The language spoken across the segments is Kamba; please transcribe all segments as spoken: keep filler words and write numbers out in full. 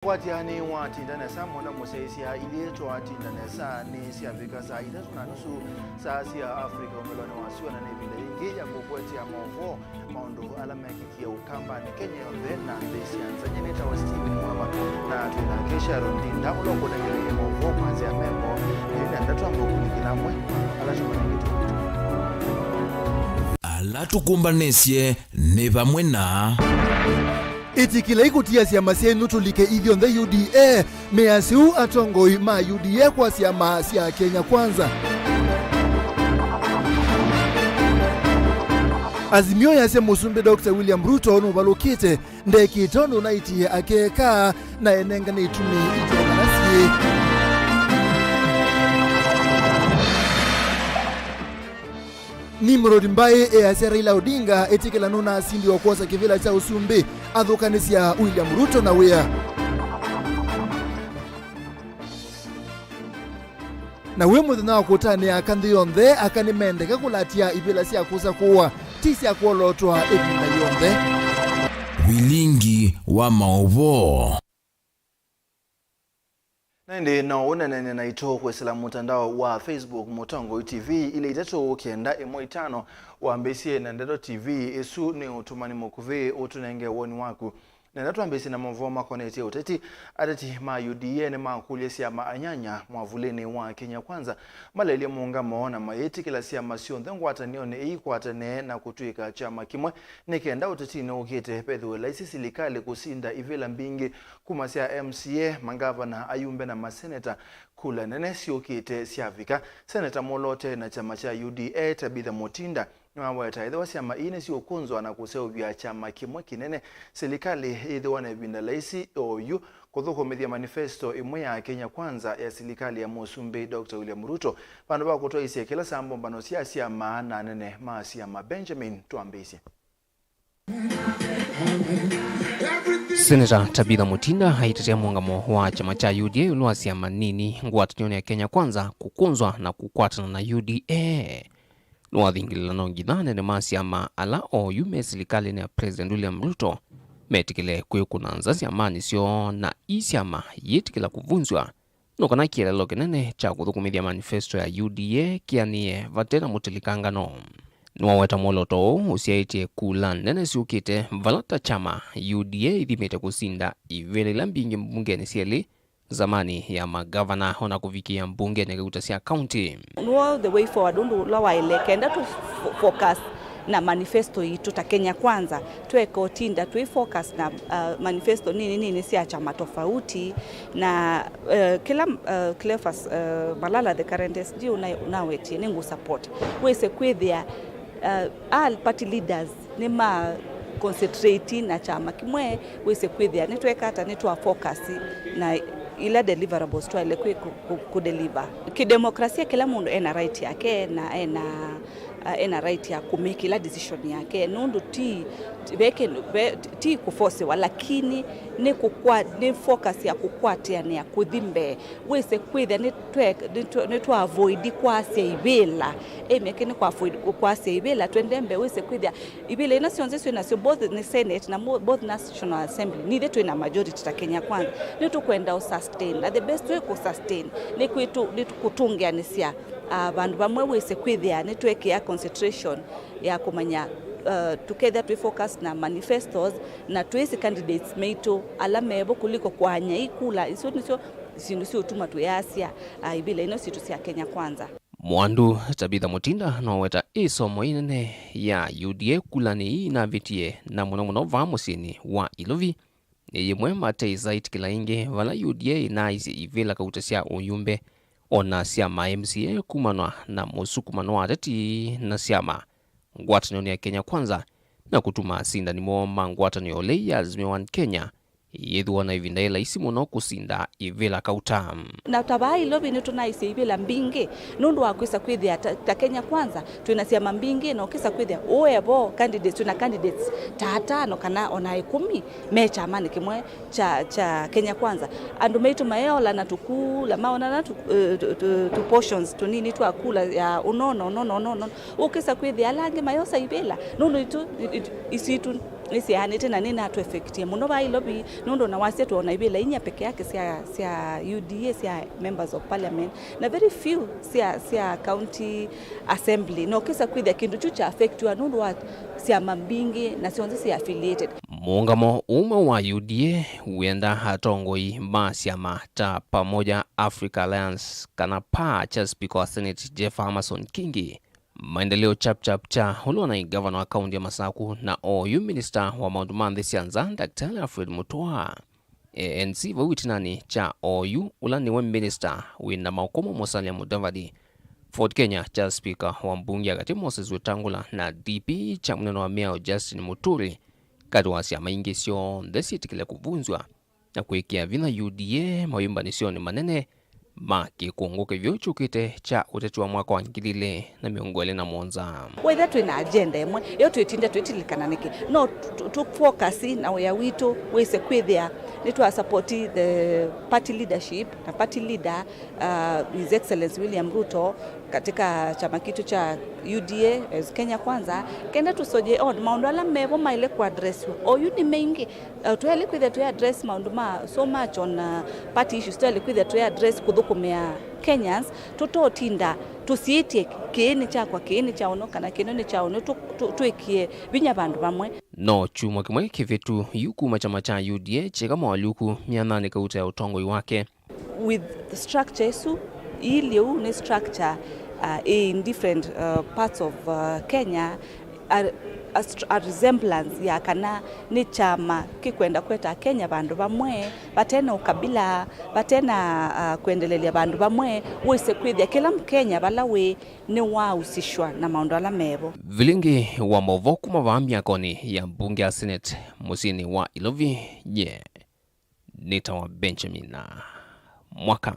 Kwatya nĩwatinda nesa mũno mũsyaĩĩsya, ithyĩ twatinda nesa nĩ syavika saa itatũ na nusu, saa sya Africa ũmĩlonĩ wa syũa, na nĩ ĩvinda yĩngĩ ya kũkũetea maũvoo, maũndũ ala mekĩkie Ũkambanĩ, Kenya yonthe na nthĩ sya nza. Nyie nĩtawa Steven Mwava, na twĩ nake Sharon Ndinda, ũla ũkũnengereie maũvoo kwa nzĩa membo. Ĩĩ, na ndatũ ambe ũkunĩkĩla amwe ma ala tũmanengete. Ala tũkũmbanĩsye nĩ vamwe na. Ĩtĩkĩlai kũtia syama syenyu tũlike ithyonthe U D A. Measya ũu atongoi ma U D A kwa syama sya Kenya Kwanza. Azimio yasya Mũsumbĩ Doctor William Ruto nũvalũkĩte, ndekĩte ũndũ ũnaĩtie akeka, na enengane itumi itekanasye. Nimrod Mbai easya Raila Odinga ĩtĩkĩla nũnasindiwa kwosa kĩvĩla kya ũsumbĩ, athũkanĩsya William Ruto na wĩa. Na wĩ mũthenya wa kũtanĩa aka nthĩ yonthe, aka nĩmendeka kũlatya ivĩla sya kũsa kũa, ti sya kwolotwa ĩvinda yonthe. Vilingi wa maũvoo. Na ĩndĩ no ũneenany'e naitũ kwĩsĩla mũtandao wa Facebook Mũtongoi T V ilĩ itatũ kenda ĩmwe itano, wambĩĩsye na Ndeto T V. Ĩsu nĩ ũtũmani mũkuvĩ, ũtũnenge woni waku. Na ĩla twambĩĩsye na maũvoo makonetye ũteti, ateti ma U D A nĩmakũlya syama anyanya mwavulĩnĩ wa Kenya Kwanza malaĩlye mũũngamo na mayĩtĩkĩla syama syonthe ngwatanĩonĩ ĩikwatane na kũtw'ĩka kyama kĩmwe, nĩ kenda ũtetinĩ ũkĩte vethĩwe laisi silikalĩ kũsinda ivĩla mbingĩ kuma sya M C A, mangavana, ayumbe na maseneta. Kula nene syũkĩte syavika, seneta mwoloote na kyama kya U D A Tabitha Mutinda nĩwaweta ethĩwa syama ii nĩsiũkũnzwa na kũseũvya kyama kĩmwe kĩnene, silikalĩ yĩthĩwa na ĩvinda laisi oyu kũthũkũmĩthya manifesto ĩmwe ya Kenya Kwanza ya silikalĩ ya Mũsumbĩ Doctor William Ruto, vandũ va kũtwaĩĩsya kĩla saa mbũmbano sya syama na anene ma syama. Benjamin, twambĩĩsye. Seneta Tabitha Mutinda aitetea mũũngamo wa kyama kya U D A ĩũlũ wa syama nini ngwatanĩonĩ ya Kenya Kwanza kũkũnzwa na kũkwatana na U D A. Nĩwathingĩlĩla no nginya anene ma syama ala oyu me silikalĩnĩ ya President William Ruto metĩkĩle kwĩkũna nza syamanĩ syoo na ii syama yĩtĩkĩla kũvunzw'a, no kana kĩeleelo kĩnene kya kũthũkũmĩthya manifesto ya U D A kĩanĩe vate na mũtilikangano. Nĩwaweta mwolooto ũũ ũsyaĩtye kula nene syũkĩte, vala ta kyama U D A ĩthimĩte kũsinda ivĩla ila mbingĩ mbungenĩ syelĩ, nzamanĩ ya magavana, o na kũvikĩa mbungenĩ kauta sya kaunti. Nĩw'o the way forward, ũndũ ũla waĩle kenda tũ fo-, focus na manifesto yitũ ta Kenya Kwanza, tweka ũtinda twĩ focus na, uh, manifesto nini nini sya kyama tofauti, na, uh, kĩla, uh, Cleophas, uh, Malala, the current S D, ũna-, ũnawetie, nĩngũ support. Wĩse kwĩthĩa, uh, all party leaders nĩma concentrate na kyama kĩmwe, wĩse kwĩthĩa nĩtweka ata, nĩtwa focus na ila deliverables twaĩle kwĩ kũ-, kũ-, kũdeliver. Kĩdemokrasia, kĩla mũndũ ena right yake na ena, uh, ena right ya kũmake ĩla decision yake, nũndũ ti, ti, ve kĩndũ, ve, ti kũfosiwa, lakini nĩ kũkwa-, nĩ focus ya kũkwatĩanĩa kũthi mbee. Wĩse kwĩthĩa nĩtwe-, nĩtwe-, nĩtwa avoid kwasya ivĩla. Aim yake nĩ kwa avoid kwasya ivĩla, twende mbee, wĩse kwĩthĩa ivĩla ina syonthe twĩ nasyo, both nĩ Senate na mo-, both National Assembly, nithe twĩ na majority ta Kenya Kwanza. Nĩtũkwenda ũ sustain, na the best way kũ sustain nĩ kwĩtũ-, nĩ kũtũngĩanĩsya, ah, vandũ vamwe, wĩse kwĩthĩa nĩtwekĩa concentration ya kũmanya, ah, tũkethĩa twĩ focus na manifestos na twĩsĩ candidates maitũ ala mevo kũliko kwanya ikula. Isu nĩsyo syĩndũ siũtuma twĩasya, ah, ivĩla ino sitũ sya Kenya Kwanza. Mwandu Tabitha Mutinda noweta ĩsomo ĩnene ya U D A kulanĩ ii inavĩtie, na mũno mũno vaa mũsyĩnĩ wa Ilovi, nĩ yĩmwe mate ĩsa ĩtĩkĩla ĩngĩ vala U D A ĩnaaisye ivĩla kauta sya ũyumbe, o na syama M C A kumanwa na mũsukumano wa ateti na syama ngwatanĩonĩ ya Kenya Kwanza, na kũtuma asindani moo ma ngwatanĩo ĩla ya Azimio One Kenya yĩthĩwa na ĩvinda yĩ laisi mũno kũsinda ivĩla kauta. Na ta vaa Ilovi nĩtũnaisye ivĩla mbingĩ nũndũ wa kwĩsa kwĩthĩa ta, ta Kenya Kwanza twĩ na syama mbingĩ, na ũkĩsa kwĩthĩa ũũ evo candidates, twĩ na candidates ta atano kana ona ĩkũmi me kyamanĩ kĩmwe kya, kya Kenya Kwanza. Andũ maitũ mayeola na tũkula, maonana tũ, eh, tũ, tũ, tũ portions tũnini twa kula ya ũnono, ũnono, ũnono. Ũkĩsa kwĩthĩa ala angĩ mayosa ivĩla, nũndũ itũ, it-, isitũ Nĩsyaanĩte na nĩnatũefektie mũno vaa Ilovi, nũndũ na wasya twona ivĩla inya peke yake sya, sya U D A sya members of parliament, na very few sya, sya county assembly. Na ũkĩsa kwĩthĩa kĩndũ kyu kya affectiwa nũndũ wa syama mbingĩ na syonthe sya affiliated. Mũũngamo ũmwe wa U D A wĩenda atongoi ma syama ta Pamoja Africa Alliance kana PAA kya Speaker wa Senate Jeff Amason Kingi, Maendeleo Chapchap kya ũla ũnaĩ ngavana wa kaunti ya Masaku na oyu minista wa maũndũ ma nthĩ sya nza, Daktari Alfred Mutua. A N C vau ĩtinanĩ kya oyu ũla nĩwe minista wĩ na maũkomo Musalia Mudavadi. Ford Kenya kya spika wa mbunge ya katĩ Moses Wetangula na D P kya mũnene wa mĩao Justin Muturi, katĩ wa syama ingĩ syonthe syĩtĩkĩle kũvunzwa na kwĩkĩa vinya U D A mawĩmbanĩsyonĩ manene ma kĩkũngũ kĩvyũ kyũkĩte kya ũteti wa mwaka wa ngili ilĩ na mĩongo ĩlĩ na mũonza. Wetha twĩ na agenda ĩmwe, ĩyo twĩtinda twĩtilikana nĩkĩ? No tu, tu focus na wĩa witũ wĩse kwĩthĩa nĩtwa support the party leadership na party leader, uh, His Excellency William Ruto katika chama kitu cha U D A as Kenya Kwanza, kenda tũsũngĩe on maũndũ ala mevo maĩle kũaddressiwa. Oyu nĩ maingĩ. Uh, twaĩle kwĩthĩa tũi address maũndũ ma so much on, uh, party issues, twaĩle kwĩthĩa tũi address kũthũkũmĩa Kenyans, tũtotinda tũsiĩtye kĩĩ nĩ kyakwa, kĩĩ nĩ kya ũno, kana kĩno nĩ kya ũno, tũ, tũ, twĩkĩe vinya vandũ vamwe. No kyumwa kĩmwe kĩvĩtu yu kuma kyama kya U D A kyĩka moalyũku myananĩ kauta ya ũtongoi wake. With structure ĩsu, ii lĩu nĩ structure, uh, in different, uh, parts of, uh, Kenya, a, a, str- a resemblance ya kana nĩ kyama kĩkwenda kweta Kenya vandũ vamwe, vate na ũkabila, vate na, uh, kwendelelya vandũ vamwe, wĩse kwĩthĩa kĩla Mkenya vala wĩ nĩwausishwa na maũndũ ala mevo. Vilingi wa maũvoo kuma vaa myakonĩ ya mbunge ya Senate mũsyĩnĩ wa Ilovi, nye nĩtawa Benjamin Mwaka.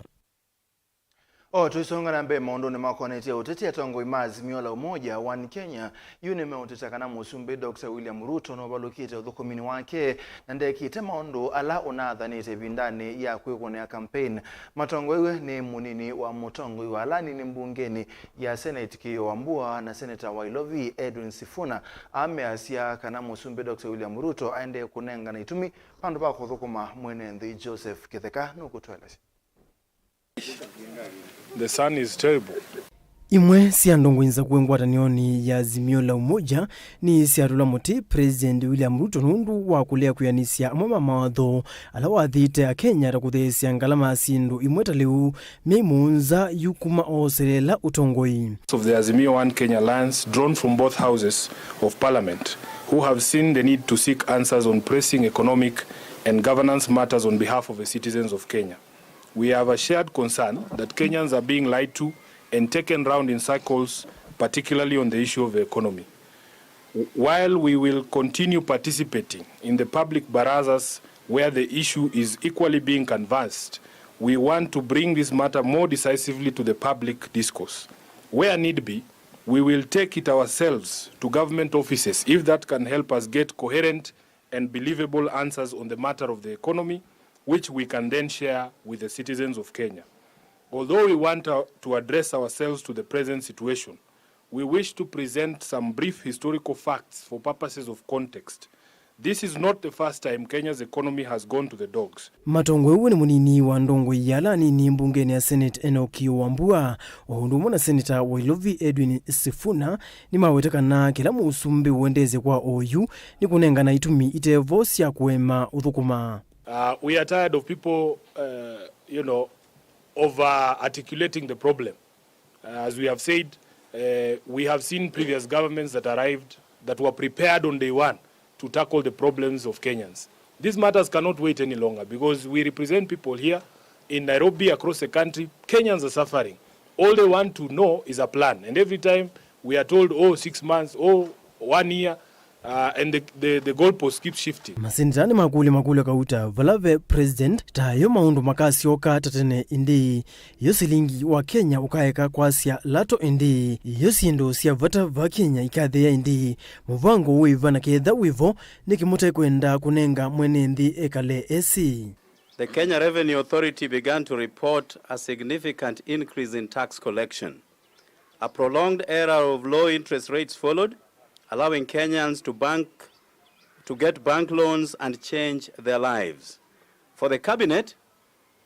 O tũisonga na mbee maũndũnĩ makonetye ũteti, atongoi ma Azimio la Umoja One Kenya yu nĩmeũteta kana Mũsumbĩ Doctor William Ruto nũvalũkĩte ũthũkũminĩ wake na ndekĩte maũndũ ala ũnathanĩte ĩvindanĩ ya kwĩkũnĩa campaign. Matongoew'e nĩ mũnini wa mũtongoi wa ala anini mbungenĩ ya Senate Kĩĩo Wambua na seneta wa Ilovi Edwin Sifuna, ameasya kana Mũsumbĩ Doctor William Ruto aendee kũnengana itumi vandũ va kũthũkũma mwene nthĩ. Joseph Kĩtheka nũkũtũelesya. The sun is terrible. Imwe sya ndongoi nzaku ngwatanĩonĩ ya Azimio la Umoja nĩsyatũla mũtĩ President William Ruto nũndũ wa kũlea kwĩanĩsya amwe ma mawatho ala wathĩte Akenya ta kũtheesya ngalama ya syĩndũ imwe ta lĩu myei mũonza yu kuma ooseleela ũtongoi. Of the Azimio One Kenya Alliance, drawn from both houses of parliament, who have seen the need to seek answers on pressing economic and governance matters on behalf of the citizens of Kenya. We have a shared concern that Kenyans are being lied to and taken round in circles, particularly on the issue of the economy. While we will continue participating in the public barazas where the issue is equally being canvassed, we want to bring this matter more decisively to the public discourse. Where need be, we will take it ourselves to government offices if that can help us get coherent and believable answers on the matter of the economy, which we can then share with the citizens of Kenya. Although we want, uh, to address ourselves to the present situation, we wish to present some brief historical facts for purposes of context. This is not the first time Kenya's economy has gone to the dogs. Matongoew'e nĩ mũnini wa ndongoi ya ala anini mbungenĩ ya Senate Enock Wambua, o ũndũ ũmwe na seneta wa Ilovi Edwin Sifuna, nĩmaweta kana kĩla mũsumbĩ ũendeesye kwa oyu nĩ kũnengana itumi itevo sya kũema ũthũkũma. Uh, we are tired of people, uh, you know, over articulating the problem. Uh, as we have said, uh, we have seen previous governments that arrived that were prepared on day one to tackle the problems of Kenyans. These matters cannot wait any longer because we represent people here in Nairobi, across the country. Kenyans are suffering. All they want to know is a plan. And every time we are told, "Oh, six months, oh, one year," uh, and the, the, the goalpost keeps shifting. Maseneta nĩmakũlya makũlyo kauta vala ve president, ta yo maũndũ makasyoka ta tene ĩndĩĩ, yo silingi wa Kenya ũkaeka kwasya lato ĩndĩĩ, yo syĩndũ sya vata va Kenya ikathea ĩndĩĩ, mũvango wĩva na ketha wĩvo, nĩkĩ mũtekwenda kũnenga mwene nthĩ ekale esĩ? The Kenya Revenue Authority began to report a significant increase in tax collection. A prolonged era of low interest rates followed, allowing Kenyans to bank to get bank loans and change their lives. For the cabinet,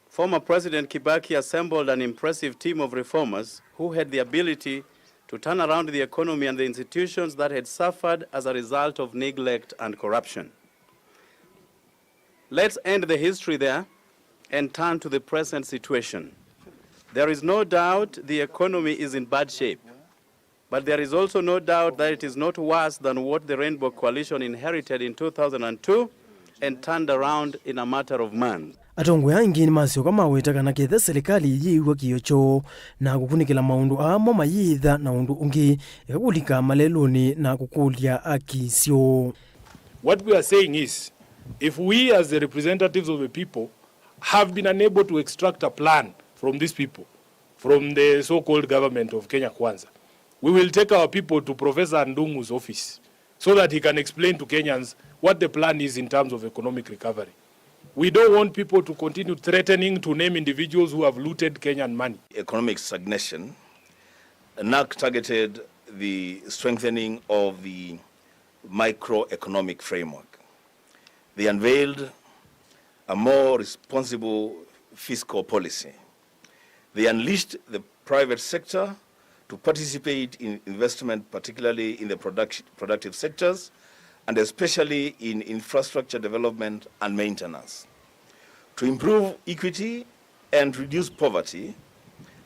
former President Kibaki assembled an impressive team of reformers who had the ability to turn around the economy and the institutions that had suffered as a result of neglect and corruption. Let's end the history there and turn to the present situation. There is no doubt the economy is in bad shape, but there is also no doubt that it is not worse than what the Rainbow Coalition inherited in two thousand and two and turned around in a matter of months. Atongoi aingĩ nĩmasyoka maweta kana ketha silikalĩ yĩĩw'a kĩĩo kyoo na kũkunĩkĩla maũndũ aa mo mayĩĩtha na ũndũ ũngĩ, eka kũlika malelũnĩ na kũkũlya aki syoo. What we are saying is, if we as the representatives of the people have been unable to extract a plan from these people, from the so-called government of Kenya Kwanza, we will take our people to Professor Ndung'u's office so that he can explain to Kenyans what the plan is in terms of economic recovery. We don't want people to continue threatening to name individuals who have looted Kenyan money. Economic stagnation, NARC targeted the strengthening of the microeconomic framework. They unveiled a more responsible fiscal policy. They unleashed the private sector to participate in investment, particularly in the product-, productive sectors, and especially in infrastructure development and maintenance. To improve equity and reduce poverty,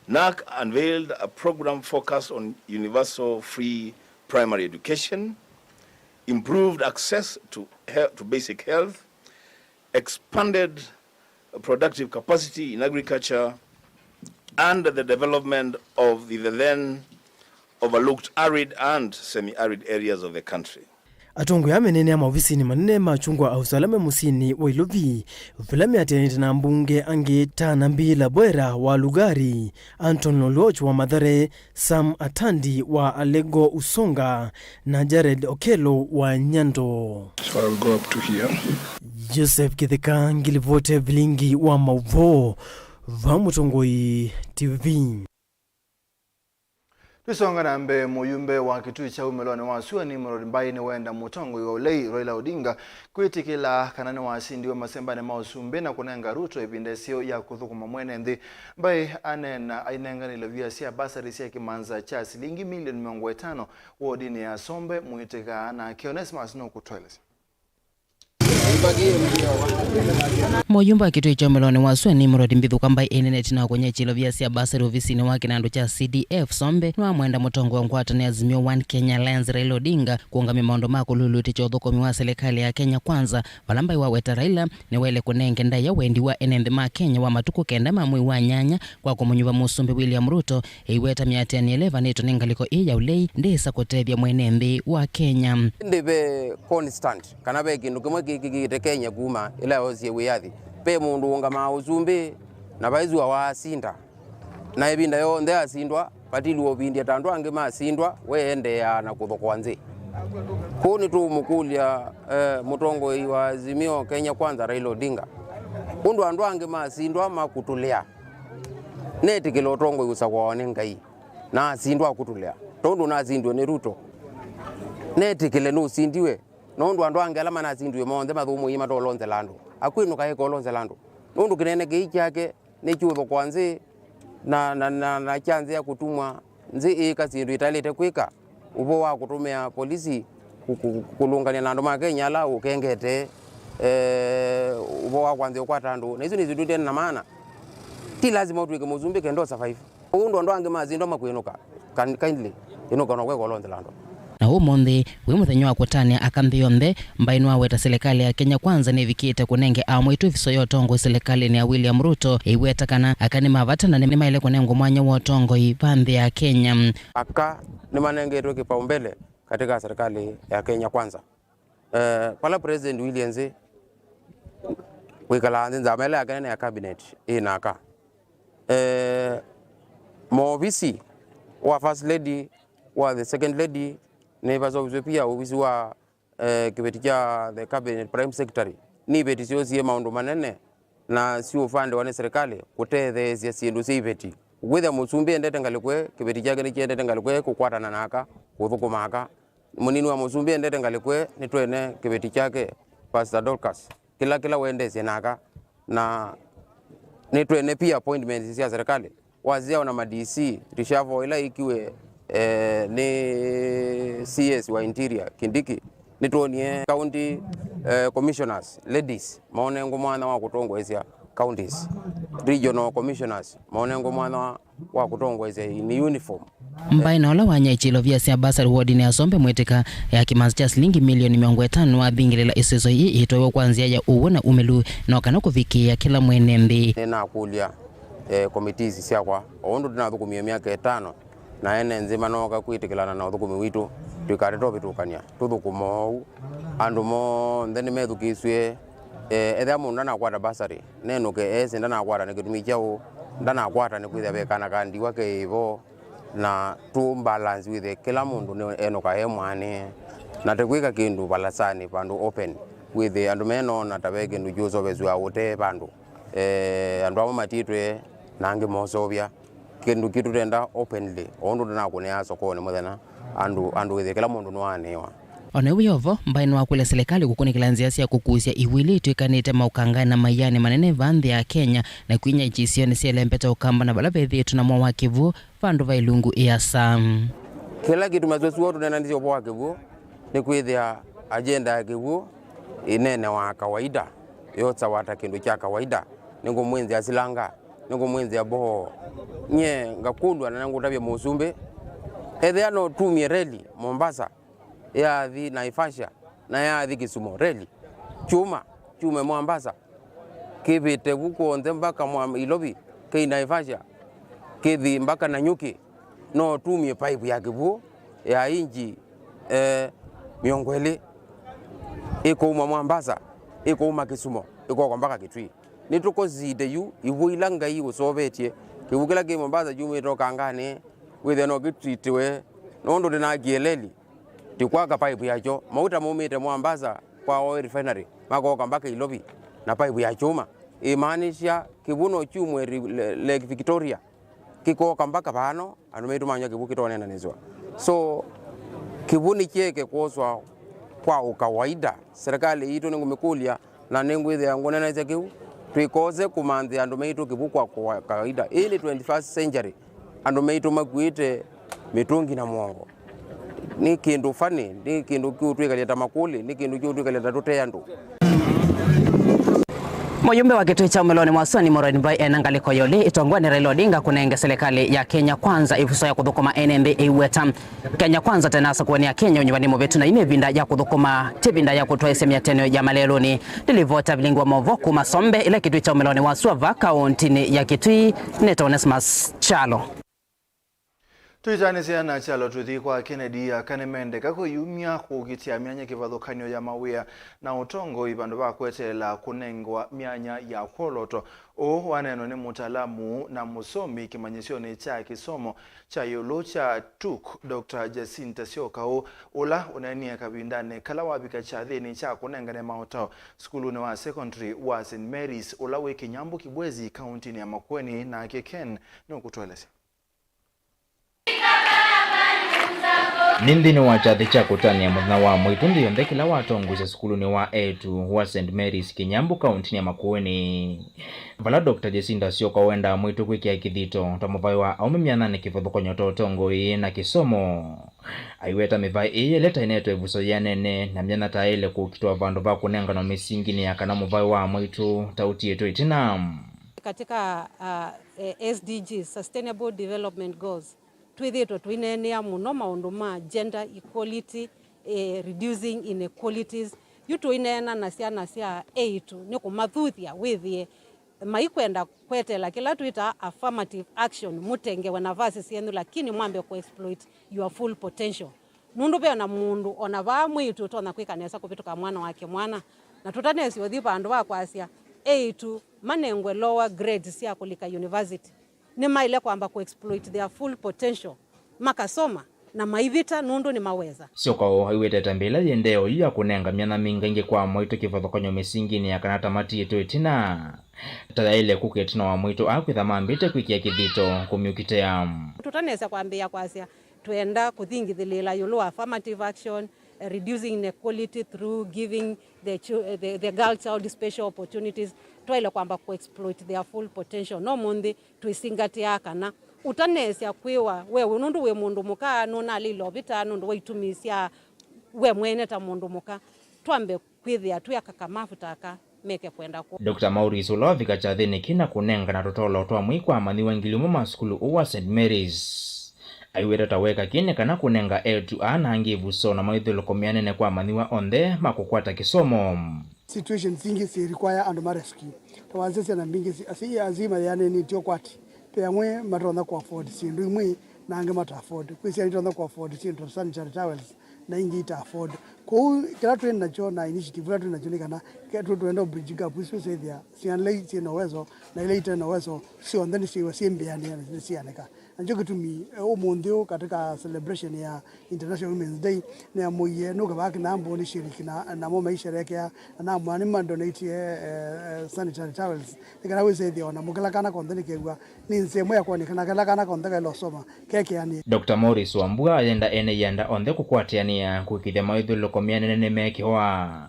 NARC unveiled a program focused on universal free primary education, improved access to he-, to basic health, expanded productive capacity in agriculture, and the development of the then overlooked arid and semi-arid areas of the country. Atongoi aa meneenea maovisinĩ manene ma kyungwa ausu ala me mũsyĩnĩ wa Ilovi, vala meatĩanĩte na ambunge angĩ ta Nabi Labwera wa Lugari, Anton Oluoch wa Mathare, Sam Atandi wa Alego Usonga, na Jared Okello wa Nyando. So I'll go up to here. Joseph Kitheka, ngilivote vilingi wa mauvoo va Mũtongoi T V. Tũisonga na mbee, mũyumbe wa kĩtuĩ kya umĩlonĩ wa sua Nimrod Mbai nĩwenda mũtongoi wa ũlei Raila Odinga kwĩtĩkĩla kana nĩwasindiwe masembanĩ ma ũsumbĩ na kũnenga Ruto ĩvinda ĩseo ya kũthũkũma mwene nthĩ. Mbai aneena ainengane ilovia sya basari sya kĩmanza kya silingi milioni mĩongo ĩtano wodinĩ ya Sombe, Mwĩtĩka, nake Onesmus nũkũtũelesya. Mũyumba wa kĩtuĩ kya ũmĩlonĩ wa sua Nimrod Mbithuka Mbai ĩnene ĩtina wa kũnyĩkya ilovia sya basari ovisinĩ wake na andũ kya C D F Sombe nĩwamwenda mũtongoi wa ngwatanĩo ya Azimio One Kenya Alliance Raila Odinga kũũngamya maũndũ ma kũlulutĩkya ũthũkũmi wa silikalĩ ya Kenya Kwanza, vala Mbai waweta Raila nĩwaĩle kũnenge ndaĩa wendi wa ene nthĩ ma Kenya wa matukũ kenda ma mwei wa nyanya kwa kũmũnyuva Mũsumbĩ William Ruto, ĩiweta mĩatĩanĩo ĩla ĩvanĩtwe nĩ ngalĩko ĩĩ ya ũlei ndĩĩsa kũtethya mwene nthĩ wa Kenya. Ĩndĩ ve constant, kana ve kĩndũ kĩmwe kĩkĩkĩte Kenya kuma ĩla yoosie wĩyathi. Ve mũndũ ũũngamaa ũsumbĩ, na vaisua waasinda. Na ĩvinda yonthe asindwa, vatili ũvindya ta andũ angĩ masindwa, we endeeaa na kũthokoa nthĩ. Kũu nĩtũũmũkũlya, eh, mũtongoi wa Azimio Kenya Kwanza, Raila Odinga, ũndũ andũ angĩ masindwa makũtũlĩa. Netĩkĩle ũtongoi ũsakũawa nĩ Ngai, na asindwa akũtũlĩa, tondũ nasindiwe nĩ Ruto. Netĩkĩle nũsindiwe, nũndũ andũ angĩ ala manasindiwe monthe mathũmũie matolonzela andũ. Akwĩnũka ĩkolonzela andũ, nũndũ kĩnene kĩĩ kyake nĩ kyũthokoa nzĩ na, na, na, na kya nzĩa kũtumwa nzĩ ĩĩka syĩndũ ĩtaĩlĩte kwĩka, ũvoo wa kũtũmĩa polisi kũ-, kũ-, kũlũngany'a na andũ ma Kenya ala ũkengete, eh, ũvoo wa kwanzĩa ũkwata andũ. Na isu nĩ syĩndũ ite na maana. Ti lazima ũtw'ĩke mũsumbĩ kenda ũ survive. Ũu ũndũ andũ angĩ masindwa makwĩnũka. Kan-, kindly, ĩnũka na kweka ũlonzela andũ. Na ũmũnthĩ wĩ mũthenya wa kũtanĩa aka nthĩ yonthe, Mbai nĩwaweta silikalĩ ya Kenya Kwanza nĩvikĩte kũnenge aa mwaitũ ĩviso ya ũtongoi silikalĩnĩ ya William Ruto, ĩiweta kana aka nĩ ma vata na nĩmaĩle kũnengwa mwanya wa ũtongoi va nthĩ ya Kenya. Aka nĩmanengetwe kĩpaumbele katika serikali ya Kenya Kwanza. Eh, vala President William nzĩ kwĩkalaa nthĩ, nzama ĩla yake nene ya cabinet ĩ na aka. Eh, maovisi wa First Lady, wa the Second Lady, nĩ vasoviswe pia ovisi wa, eh, kĩveti kya the Cabinet Prime Secretary. Nĩ iveti syoosie maũndũ manene na siũvandĩwa nĩ serikali kũtetheesya syĩndũ sya iveti. Ũkwĩthĩa mũsumbĩ endete ngalĩko ĩ, kĩveti kyake nĩkyendete ngalĩko ĩ kũkwatana na aka, kũthũkũma aka. Mũnini wa mũsumbĩ endete ngalĩko ĩĩ, nĩtwene kĩveti kyake, Pastor Dorcas, kĩla, kĩla wendeesye naka, na nĩtwene pia appointments sya serikali. Wasyawa na ma D C, reshuffle ĩla ĩkiwe, eh, nĩ C S wa Interior, Kindiki, nĩtwonie county, eh, commissioners, ladies, monengwe mwanya wa kũtongoesya counties, regional commissioners, monengwe mwanya wa, wa kũtongoesya in uniform. Mbaĩ na ũla wanyaĩtye ilovia sya bursary wodinĩ ya Sombe Mwĩtĩka ya kĩmanza kya silingi milioni mĩongo ĩtano athingĩlĩla ĩseso ii ĩtoewe kwa nzĩa ya ũw'o na umĩlu, no kana kũvikĩĩa kĩla mwene nthĩ. Nĩnakũlya, eh, committees syakwa, o ũndũ ndĩnathũkũmie myaka ĩtano, na ene nthĩ manooka kwĩtĩkĩlana na ũthũkũmi witũ, tũikate tũvĩtũkany'a, tũthũkũma oou. Andũ monthe nĩmethukĩĩsw'e, eh, ethĩa mũndũ ndanakwata bursary, nenũke ese ndanakwata nĩ kĩtumi kyaũ, ndanakwata nĩkwĩthĩa ve kana ka ndiwa keĩvo, na tũ balance wĩthĩe kĩla mũndũ nĩ enũka e mwanĩe, na tĩkwĩka kĩndũ valasanĩ vandũ open, wĩthĩe andũ menona ta ve kĩndũ kyũsovesw'a ũtee vandũ. Eh, andũ amwe matitwe na angĩ mosovya kĩndũ kĩu tũtenda openly, o ũndũ tũnakũnĩaa sokonĩ mũthenya, andũ, andũ wĩthĩe kĩla mũndũ nĩwanĩwa. O na wĩ o vo, Mbaĩ nĩwakũlya silikalĩ kũkunĩkĩla nzĩa sya kũkusya iw'ũ ila itw'ĩkanĩte maũkanganĩ na maianĩ manene vaa nthĩ ya Kenya, na kwinyaĩkya isionĩ syelembete Ũkamba na vala vethĩĩtwe na mwao wa kĩw'ũ vandũ va ilungu ĩasa. Kĩla kĩtumasya ũsu tũneenanĩsye ũvoo wa kĩw'ũ nĩ kwĩthĩa agenda ya kĩw'ũ ĩneenewa kawaida, yosawa ta kĩndũ kya kawaida. Nĩngũmwenzĩa silanga, nĩngũmwenzĩa boo. Nyie ngakũlw'a na ngũtavya mũsumbĩ, ethĩa no tumie reli Mombasa, yathi Naivasha, na yathi Kisumu, reli, kyuma, kyume Mombasa, kĩvĩte vu kw'onthe mpaka mwa Ilovi, kĩi Naivasha, kĩthi mpaka Nanyuki, no tumie paipu ya kĩw'ũ ya inji, eh, mĩongo ĩlĩ, ĩkũuma Mombasa, ĩkũuma Kisumu, ĩkoka mpaka Kitui. Nĩtũkosite yu iw'ũ ila Ngai ũsovetye. Kĩw'ũ kĩla kĩ Mombasa kyumĩte ũkanganĩ, wĩthĩa no kĩtwitiwe, nũndũ ndĩnakie leli, ti kwaka paipu yakyo. Mauta maumĩte Mombasa kwa oil refinery, makoka mpaka Ilovi na paipu ya kyuma. Ĩmaanisha kĩw'ũ no kyumwe ri-, le-, Lake Victoria, kĩkoka mpaka vano, andũ maitũ manywa kĩw'ũ kĩtonenanĩswa. So, kĩw'ũ nĩkyeke kwoswa kwa ũkawaida. Serikali yitũ nĩngũmĩkũlya, na nĩngwĩthĩa ngũnenanĩsya kĩu, tũikose kũmanthĩa andũ maitũ kĩw'ũ kwa kwa kawaida. Ĩĩ nĩ twenty-first century, andũ maitũ makuĩte mĩtũngi na mũongo. Nĩ kĩndũ funny, nĩ kĩndũ kĩũtwĩkalya ta makũlĩ, nĩ kĩndũ kĩũtwĩkalya ta tũte andũ. Mũyumbe wa kĩtũĩ kya ũmĩlonĩ mwa sua nĩ Moraini Mbai ena ngalĩko yolĩ ĩtongoanĩ Raila Odinga kũnenge silikalĩ ya Kenya Kwanza ĩvuso ya kũthũkũma ene nthĩ ĩiweta. Kenya Kwanza tenasa kũenea Kenya ũnyuvani mũvĩtu na yu nĩ ĩvinda ya kũthũkũma, ti ĩvinda ya kũtwaĩsya mĩatĩanĩo ya malelũnĩ. Ndilivota vilingi wa maũvoo kuma Sombe, ĩla kĩtũĩ kya ũmĩlonĩ wa sua va kaũntĩnĩ ya Kitui, nĩtawa Onesmus Kyalo. Tũitanĩsya na kyalo tũthi kwa Kennedy aka nĩmendeka kwĩyumya kũkitĩa myanya kĩvathũkany'o ya mawĩa na ũtongoi vandũ va kweteela kũnengwa myanya ya kwoloto. Ũũ waneenwa nĩ mũtaalamu na mũsomi kĩmanyĩsyonĩ kya kĩsomo kya ĩũlũ kya tuk, Doctor Jacinta Syokaũ, ũla ũneenie kavindanĩ kala wavika kyathĩnĩ kya kũnengane maũtao sukulunĩ wa secondary wa Saint Mary's ũla wĩ Kĩnyambũ Kibwezi, kaũntĩnĩ ya Makueni, nake Ken nũkũtũelesya. Nĩ nthĩnĩ wa kyathĩ kya kũtanĩa mũthenya wa mwĩĩtu nthĩ yonthe kĩla watongoesya sukulunĩ wa eĩtu wa Saint Mary's Kĩnyambũ kaũntĩnĩ ya Makueni, vala Doctor Jacinta Syoka wendaa mwĩĩtu kwĩkĩa kĩthito ta mũvaĩ wa aũme myananĩ kĩvathũkany'o ta ũtongoi na kĩsomo. Aiweta mĩvaĩ ĩĩ yelĩ ta ĩnetwe ĩvuso yĩanene na myanya ta ĩlĩ kũkitwa vandũ va kũnenganwa mĩsinginĩ ya kana mũvaĩ wa mwĩĩtu ta ũtiĩtwe ĩtina. Katika, uh, eh, S D Gs, Sustainable Development Goals, twĩthĩĩtwe tũineenea mũno maũndũ ma gender equality, eh, reducing inequalities. Yu tũineena na syana sya eĩtu nĩ kũmathuthya wĩthĩe maikwenda kweteela kĩla twĩtaa affirmative action, mũtengewe navasi syenyu, lakini mwambe kũ exploit your full potential. Nũndũ ve ona mũndũ, ona vaa mwĩĩtu ũtonya kwĩka nesa kũvĩtũka mwana wake mwana. Na tũtanesĩ ũthi vandũ va kwasya, eĩtu manengwe lower grades sya kũlika university, nĩmaĩle kwamba kũ exploit their full potential, makasoma na maivĩta nũndũ nĩmaweza. Syoka o aiwetete mbĩla yĩendee oyu ya kũnenga myanya mĩingaingĩ kwa mwaitũ kĩvathũkany'o mĩsinginĩ ya kana ta matiĩtwe ĩtina. Ta yaĩle kũka ĩtina wa mwaitũ aa kwĩtha mambĩte kwĩkĩa kĩthito kũmyũkitĩa. Tũtanesa kwambĩĩa kwasya, Twenda kũthingithĩlĩĩla ĩũlũ wa affirmative action, eh, reducing inequality through giving the, chil- eh, the, the girl child special opportunities. Twaĩle kwamba kũ exploit their full potential. No mũnthĩ twĩsingatĩaa kana ũtaneesya kwĩwa we nũndũ wĩ mũndũ mũka nũnalĩile ovita nũndũ wa itumi sya we mwene ta mũndũ mũka. Twambe kwĩthĩa twĩ akakamavu ta aka meke kwenda kwoo. Doctor Maurice, ũla wavika kyathĩnĩ kĩ na kũnengana tũtolo twa mwei kwa amanyĩw'a ngili ũmwe ma sukulu ũũ wa Saint Mary's, aiweta ta weka kĩ nĩ kana kũnenga eĩtu aa na angĩ ĩvuso na maithyũlũko meanene kwa amanyĩw'a onthe ma kũkwata kĩsomo. Situations ingĩ syĩ require andũ ma rescue. Ta wasya syana mbingĩ si- asi- asyai mayĩanĩtye ũkwati. Ve amwe matonya kũ afford syĩndũ imwe na angĩ mata afford. Kwĩ syana itonya kũ afford syĩndũ ta sanitary towels na ingĩ ita afford. Kwoou kĩla twĩ nakyo na initiative ĩla twĩ nakyo nĩ kana ke- tũ- twenda bridge gap isu syĩthĩa syana ila syĩ na ũwezo na ila ite na ũwezo syonthe nĩsyĩw'a syĩ mbĩanĩe na nĩsyanĩka. Nakyo kĩtumi, eh, ũmũnthĩ ũũ katika celebration ya International Women's Day, nĩamũie nũkavaa kĩnambo nĩ shiriki na namo maisherekea na namwaa nĩmadonatie, eh, eh, sanitary towels nĩ kana wĩse ĩthĩa ona mũkĩla kana konthe nĩkew'a nĩ nzĩa ĩmwe ya kwonekana kĩla kana konthe kaĩle ũsoma kekeanĩe. Doctor Maurice Wambua ayenda ene ianda onthe kũkwatĩanĩa kũĩkĩĩthya maithyũlũko meanene nĩmeekĩwa,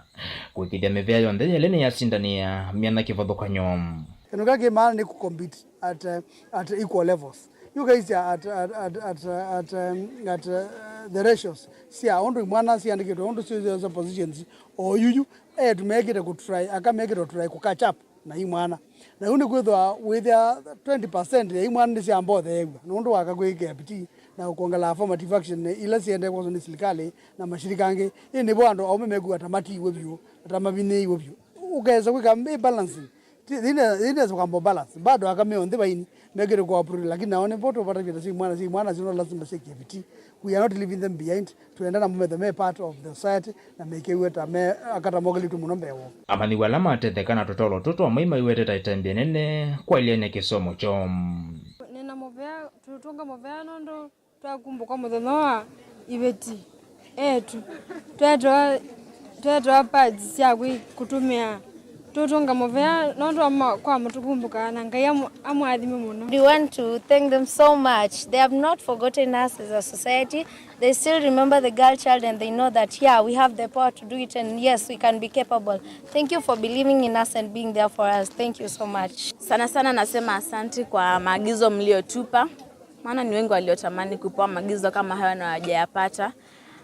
kũĩkĩĩthya mĩvĩa yonthe yelĩ nĩyasindanĩa myanya kĩvathũkany'o. Kĩndũ kĩla kĩ maana nĩ kũ compete at, uh, at equal levels. Yu kaisya at, at, at, at, at, um, at uh, the ratios sya ũndũ imwana siandĩkĩtwe ũndũ syosa positions o yuyu etu mekĩte kũtry aka mekĩte kũtry kũ catch up na imwana. Na yu nĩ kwĩthwa wĩthĩa twenty percent ya imwana nĩsyamba ũtheew'a nũndũ waka kwĩkĩa bidii na kuongela affirmative action ila siendee kwoswa nĩ silikalĩ na mashirika angĩ. Ĩ nĩvo andũ aume mekuwa ta matiiwe vyũ, ta mavinyĩiwe vyũ. Ũkesa kwĩka ĩ balancing. Ti- thine- thine kwamba balance bado aka meo nthi vaini mekĩte kwa approve, lakini nao nĩ vo tũvatavya ta si mwana si mwana sino lazima sikie bidii. We are not leaving them behind. Twenda na mumethe me part of the society na mekĩwe ta me akata mokelitwe mũno mbee woo. Amanyĩw'a ala matetheka na tũtolo tũtũ amwe maiwete ta ĩtambya nene kwa ilene kĩsomo kyoo. Nĩna mũvea, tũtũnga mũvea nũndũ twakumbũka mũthenya wa iveti, etu twetewa, twetewa pads sya kwĩ- kũtũmĩa. Tũtũnga mũvea nũndũ ama- kwa mũtũkumbũka na Ngai amũ- amũathime mũno. We want to thank them so much. They have not forgotten us as a society. They still remember the girl child and they know that, yeah, we have the power to do it and yes, we can be capable. Thank you for believing in us and being there for us. Thank you so much. Sana sana nasema asante kwa maagizo mliotupa. Maana ni wengi waliotamani kupewa maagizo kama hayo na hawajayapata.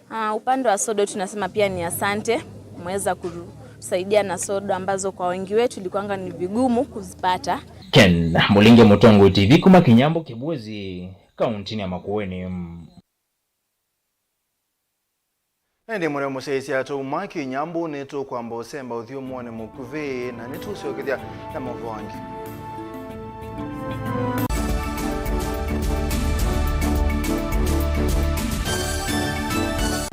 Ah, upande wa sodo tunasema pia ni asante. Mmeweza kutusaidia na sodo ambazo kwa wengi wetu ilikuwanga ni vigumu kuzipata. Ken Mũlinge, Mũtongoi T V, kuma Kĩnyambũ Kĩbuezi, kaunti ya Makueni. Ĩndĩ mũreo mũsyaĩĩsya twauma Kĩnyambũ nĩtũkwamba ũsemba ũthyũmũonĩ mũkuvĩ na nĩtũsyokethya na maũvoo angĩ.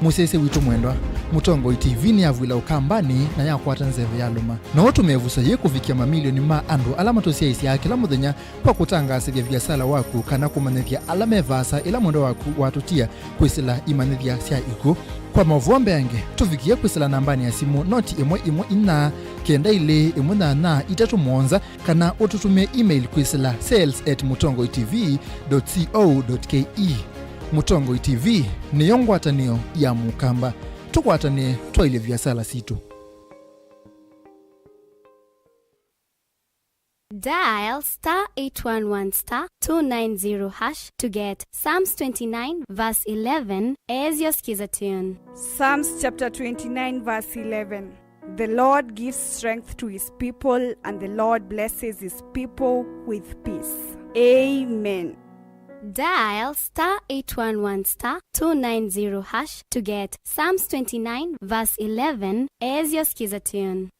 Mũsyaĩĩsya witũ mwendwa, Mũtongoi T V nĩyavw'ĩla Ũkambanĩ na yakwata nzeve yalũma. No ũtũme ĩvuso yĩĩ kũvikĩa mamilioni ma andũ ala matũsyaĩĩsyaa kĩla mũthenya kwa kũtangaasĩthya viasala waku kana kũmanyĩthya ala me vaasa ĩla mwendwa waku watũtia kwĩsĩla imanyĩthya sya ikw'ũ. Kwa maũvoo mbeange, tũvikĩe kwĩsĩla nambanĩ ya simũ noti ĩmwe ĩmwe inya kenda ilĩ ĩmwe nyanya itatũ mũonza, kana ũtũtũmĩe email kwĩsĩla sales at mũtongoi T V dot co dot K E. Mũtongoi T V nĩyo ngwatanĩo ya Mũkamba. Tũkwatanĩe twaĩlye viasala sitũ. Dial star eight one one star two nine zero hash to get Psalms twenty-nine verse eleven as your skiza tune. Psalms chapter twenty-nine verse eleven. The Lord gives strength to his people, and the Lord blesses his people with peace. Amen. Dial star eight one one star two nine zero hash to get Psalms twenty-nine verse eleven as your skiza tune.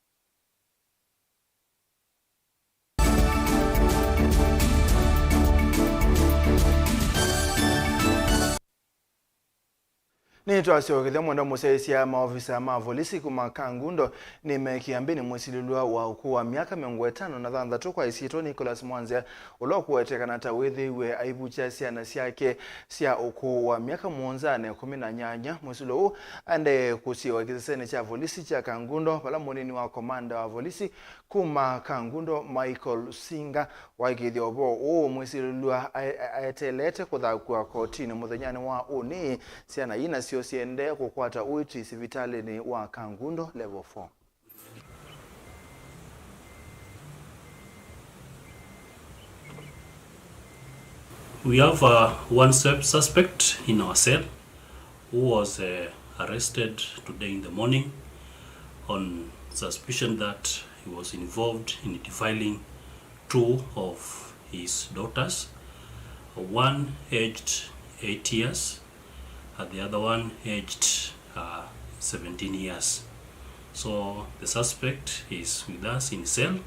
Nĩtwasyokethya mwenda mũsyaĩĩsya. Maovisa ma volisi kuma Kangundo nĩmeekie mbĩnĩ mwĩsilĩlw'a wa ũkũũ wa myaka mĩongo ĩtano na thanthatũ kwa ĩsyĩtwa Nicholas Mwanzia, ũla ũkũwetekana ta wĩthĩiwe aivukya syana syake sya ũkũũ wa myaka mũonza na ĩkũmi na nyanya. Mwĩsilĩlw'a ũũ aendee kũsiĩĩwa kĩsesenĩ kya volisi kya Kangundo, vala mũnini wa komanda wa volisi kuma Kangundo, Michael Singa, waĩkĩĩthya ũvoo ũũ, mwĩsilĩlw'a ae-, ae-, aeteelete kũthakw'a kotinĩ mũthenyanĩ wa ũnĩ. Syana ii nasyo siendee kũkwata ũiiti sivitalĩnĩ wa Kangundo Level four. We have, uh, one sus-, suspect in our cell who was, uh, arrested today in the morning on suspicion that he was involved in defiling two of his daughters, one aged eight years and the other one aged, uh, seventeen years. So the suspect is with us in cell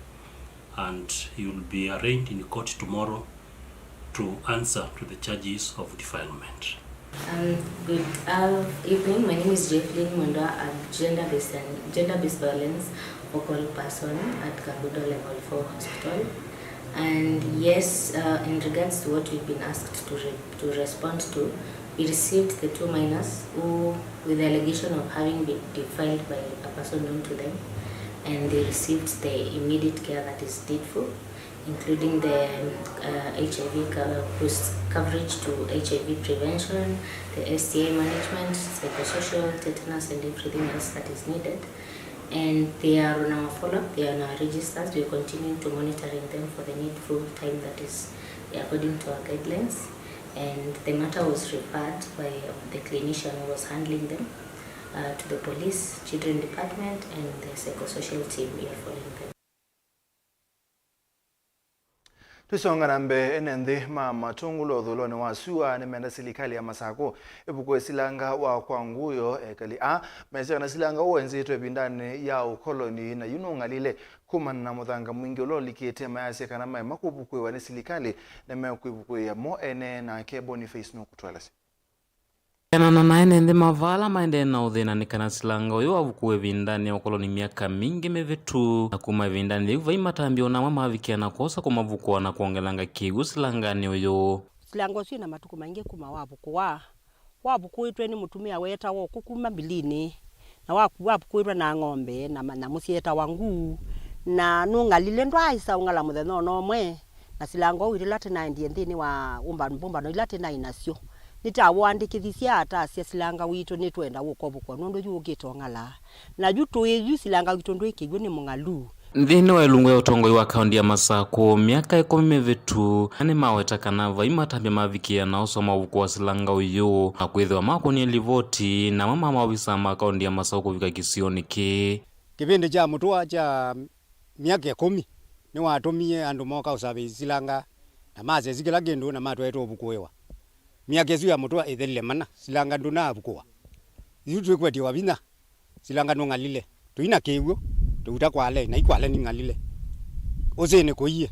and he will be arraigned in court tomorrow to answer to the charges of defilement. Um, good, uh, evening. My name is Jefflyn Mwendwa. I'm gender-based and gender-based violence focal person at Kangundo Level four Hospital. And yes, uh, in regards to what we've been asked to re-, to respond to, we received the two minors who, with the allegation of having been defiled by a person known to them, and they received the immediate care that is needful, including the, uh, H I V co-, whose coverage to H I V prevention, the S T I management, psychosocial, tetanus, and everything else that is needed. And they are on our follow-up, they are on our registers. We are continuing to monitoring them for the needful time that is according to our guidelines. And the matter was referred by the clinician who was handling them, uh, to the police, children department, and the psychosocial team. We are following them. Tũsonga na mbee, ene nthĩ ma Matũngũlũ ũthũĩlonĩ wa sua nĩmenda silikalĩ ya Masakũ ĩvukũe silanga wa kwa Nguyo. Ekali aa mesĩ kana silanga ũũ wenzĩtwe ĩvindanĩ ya ũkoloni, na yu nũng'alile kumana na mũthanga mwingĩ ũla ũlikĩte. Mayasya kana maema kũvukũĩwa nĩ silikalĩ, nĩmekwĩvukũĩa mo ene, nake Boniface nũkũtũelesya. Kwĩanana na ene nthĩ ma vala maendee na ũthĩna nĩ kana silanga ũyũ wavukũwe ĩvindanĩ ya ũkoloni myaka mingĩ mĩvĩtu, na kuma ĩvindanĩ yĩu vai matambya ona amwe mavikĩa na kwosa kũmavukũa na kwongelanga kĩw'ũ silanganĩ ũyũ. Silanga ũsu wĩna matukũ maingĩ kuma wavukũwa, wavukũĩtwe nĩ mũtumĩa weetawa Ũkũ kuma Mbilinĩ, na waku-, wavukũĩtwe na ng'ombe na ma-, nyamũ syeetawa nguu, na nũng'alile, ndwaaĩsa ũng'ala mũthenya ona ũmwe. Na silanga ũu ĩla tĩnaendie nthĩnĩ wa ũmba-, mbũmbano ila tĩnaĩ nasyo, nĩtawũandĩkĩthisye atasya silanga witũ nĩtwenda ũkovũkwa nũndũ yu ũkĩte ũng'ala. Na yu tũĩ yu silanga witũ ndwĩ kĩw'ũ, nĩ mũng'alu. Nthĩnĩ wa ĩlungu ya ũtongoi wa kaũnti ya Masakũ, myaka ĩkũmi mĩvĩtu, nĩmaweta kana vai matambya mavikĩa na ũsoma ũvuko wa silanga ũyũ, na kwĩthĩwa makũnie livoti na amwe ma maovisa ma kaũnti ya Masakũ kũvika kĩsionĩ kĩĩ. Kĩvĩndĩ kya mũtũa kya myaka ĩkũmi, nĩwatũmie andũ mooka ũsavĩi silanga, na masesi kĩla kĩndũ, na matwaĩtwe ũvukũĩwa. Myaka ĩsu ya mũtũa ĩthelile mana, silanga ndũnaavukũwa. Yu twĩkwetye wa vinya, silanga nũng'alile. Tũi na kĩw'ũ, tũvuta Kwale, na i Kwale ning'alile. Ũsĩnĩ kũiĩ.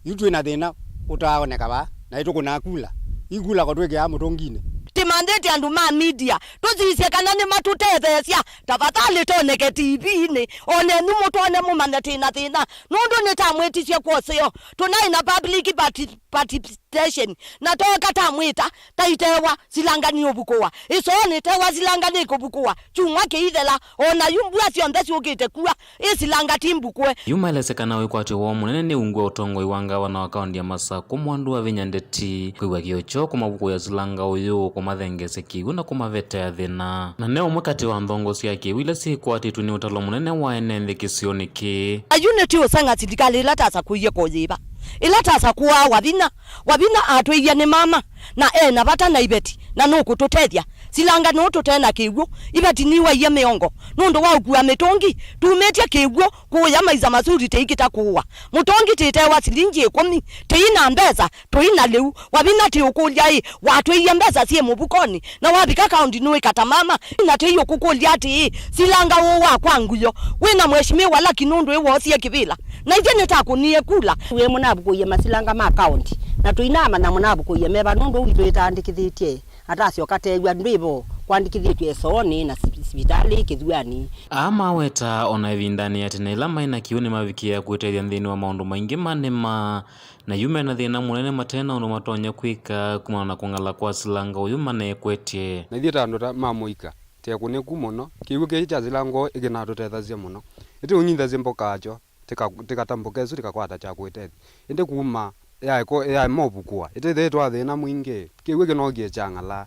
Yu twĩ na thĩna ũtaaoneka vaa, na ĩtũkũnaa kula. Ii kula ko twĩkĩaa mũtũnginĩ. Tĩmanthĩte andũ ma media, tũsisye kana nĩmatũtetheesya. Tafadhali toneke T V-inĩ, o nenyu mũtwone mũmanye twĩ na thĩna. Nũndũ nĩtamwĩtisye kwa ũseo, tũnaĩ na public parti-, participation, na tooka tamwĩta, taitewa silanga nĩũvukũwa. Ĩsoo nĩtewa silanga nĩkũvukũwa, kyumwa kĩithela, o na yu mbua syonthe syũkĩte kua, ĩ silanga ti mbukũe. Yu maelesya kana wĩkwatyo woo mũnene nĩ ungu wa ũtongoi wa ngavana wa kaũnti ya Masakũ, Mwandu wa Vinya Ndeti, kwĩw'a kĩo kyoo kũmavukũĩa silanga ũyũ, kũmathengeesya kĩw'ũ na kũmavetea thĩna. Na ne ũmwe katĩ wa nthongo sya kĩw'ũ ila syĩkwatĩtw'e nĩ ũtalo mũnene wa ene nthĩ kĩsionĩ kĩĩ. Ayu nĩtũũseng'a silikalĩ ĩla tasakũie kũyĩva, ĩla tasakũaa Wavinya. Wavinya atwĩie nĩ mama, na e na vata na iveti, na nũkũtũtethya. Silanga nũũ tũte na kĩw'ũ, iveti niwaie mĩongo, nũndũ wa ũkua mĩtũngi, tumĩtye kĩw'ũ kũya Maisha Mazuri tĩikĩta kũũa. Mũtũngi tĩtewa silingi ĩkũmi, tĩi na mbesa, tũi na lĩu. Wavinya tĩũkũlya ĩ, watwĩie mbesa syĩ mũvukonĩ, na wavika kaũnti nũĩka ta mama? Na tĩiũkũkũlya atĩĩ, silanga ũũ wa kwa Nguyo, wĩ na mheshimiwa Lucky nũndũ ĩwoosie kĩvĩla? Na ithyĩ nĩtakũnie kula. Wĩ mũnavukũie masilanga ma kaũnti, na tũinamanya mũnavukũie meva nũndũ witũ ĩtaandĩkĩthĩtye. Atasyoka teew'a ndwĩ vo, Kwandĩkĩthĩtw'e ĩsoonĩ na si-, sivitalĩ kĩthuanĩ. Aa maweta o na ĩvindanĩ ya tene ĩla maĩ na kĩw'ũ nĩmavikĩĩa kwĩtethya nthĩnĩ wa maũndũ maingĩ ma nĩma, na yu me na thĩna mũnene mate na ũndũ matonya kwĩka kumana na kũng'ala kwa silanga ũyũ manekwetye. Na ithyĩ ta andũ ta ma mũika, tĩ akũnĩku mũno, kĩw'ũ kĩĩ kya silanga ũũ ĩkĩnatũtethasya mũno. Ĩtĩũnyithasya mboka yakyo, tĩka-, tĩkatambũka ĩsu tĩkakwata kya kwĩtethya. Ĩndĩ kuma yaeko-, yaema ũvukũa, ĩtĩthĩĩtwe na thĩna mwingĩ. Kĩw'ũ kĩnokie kyang'ala.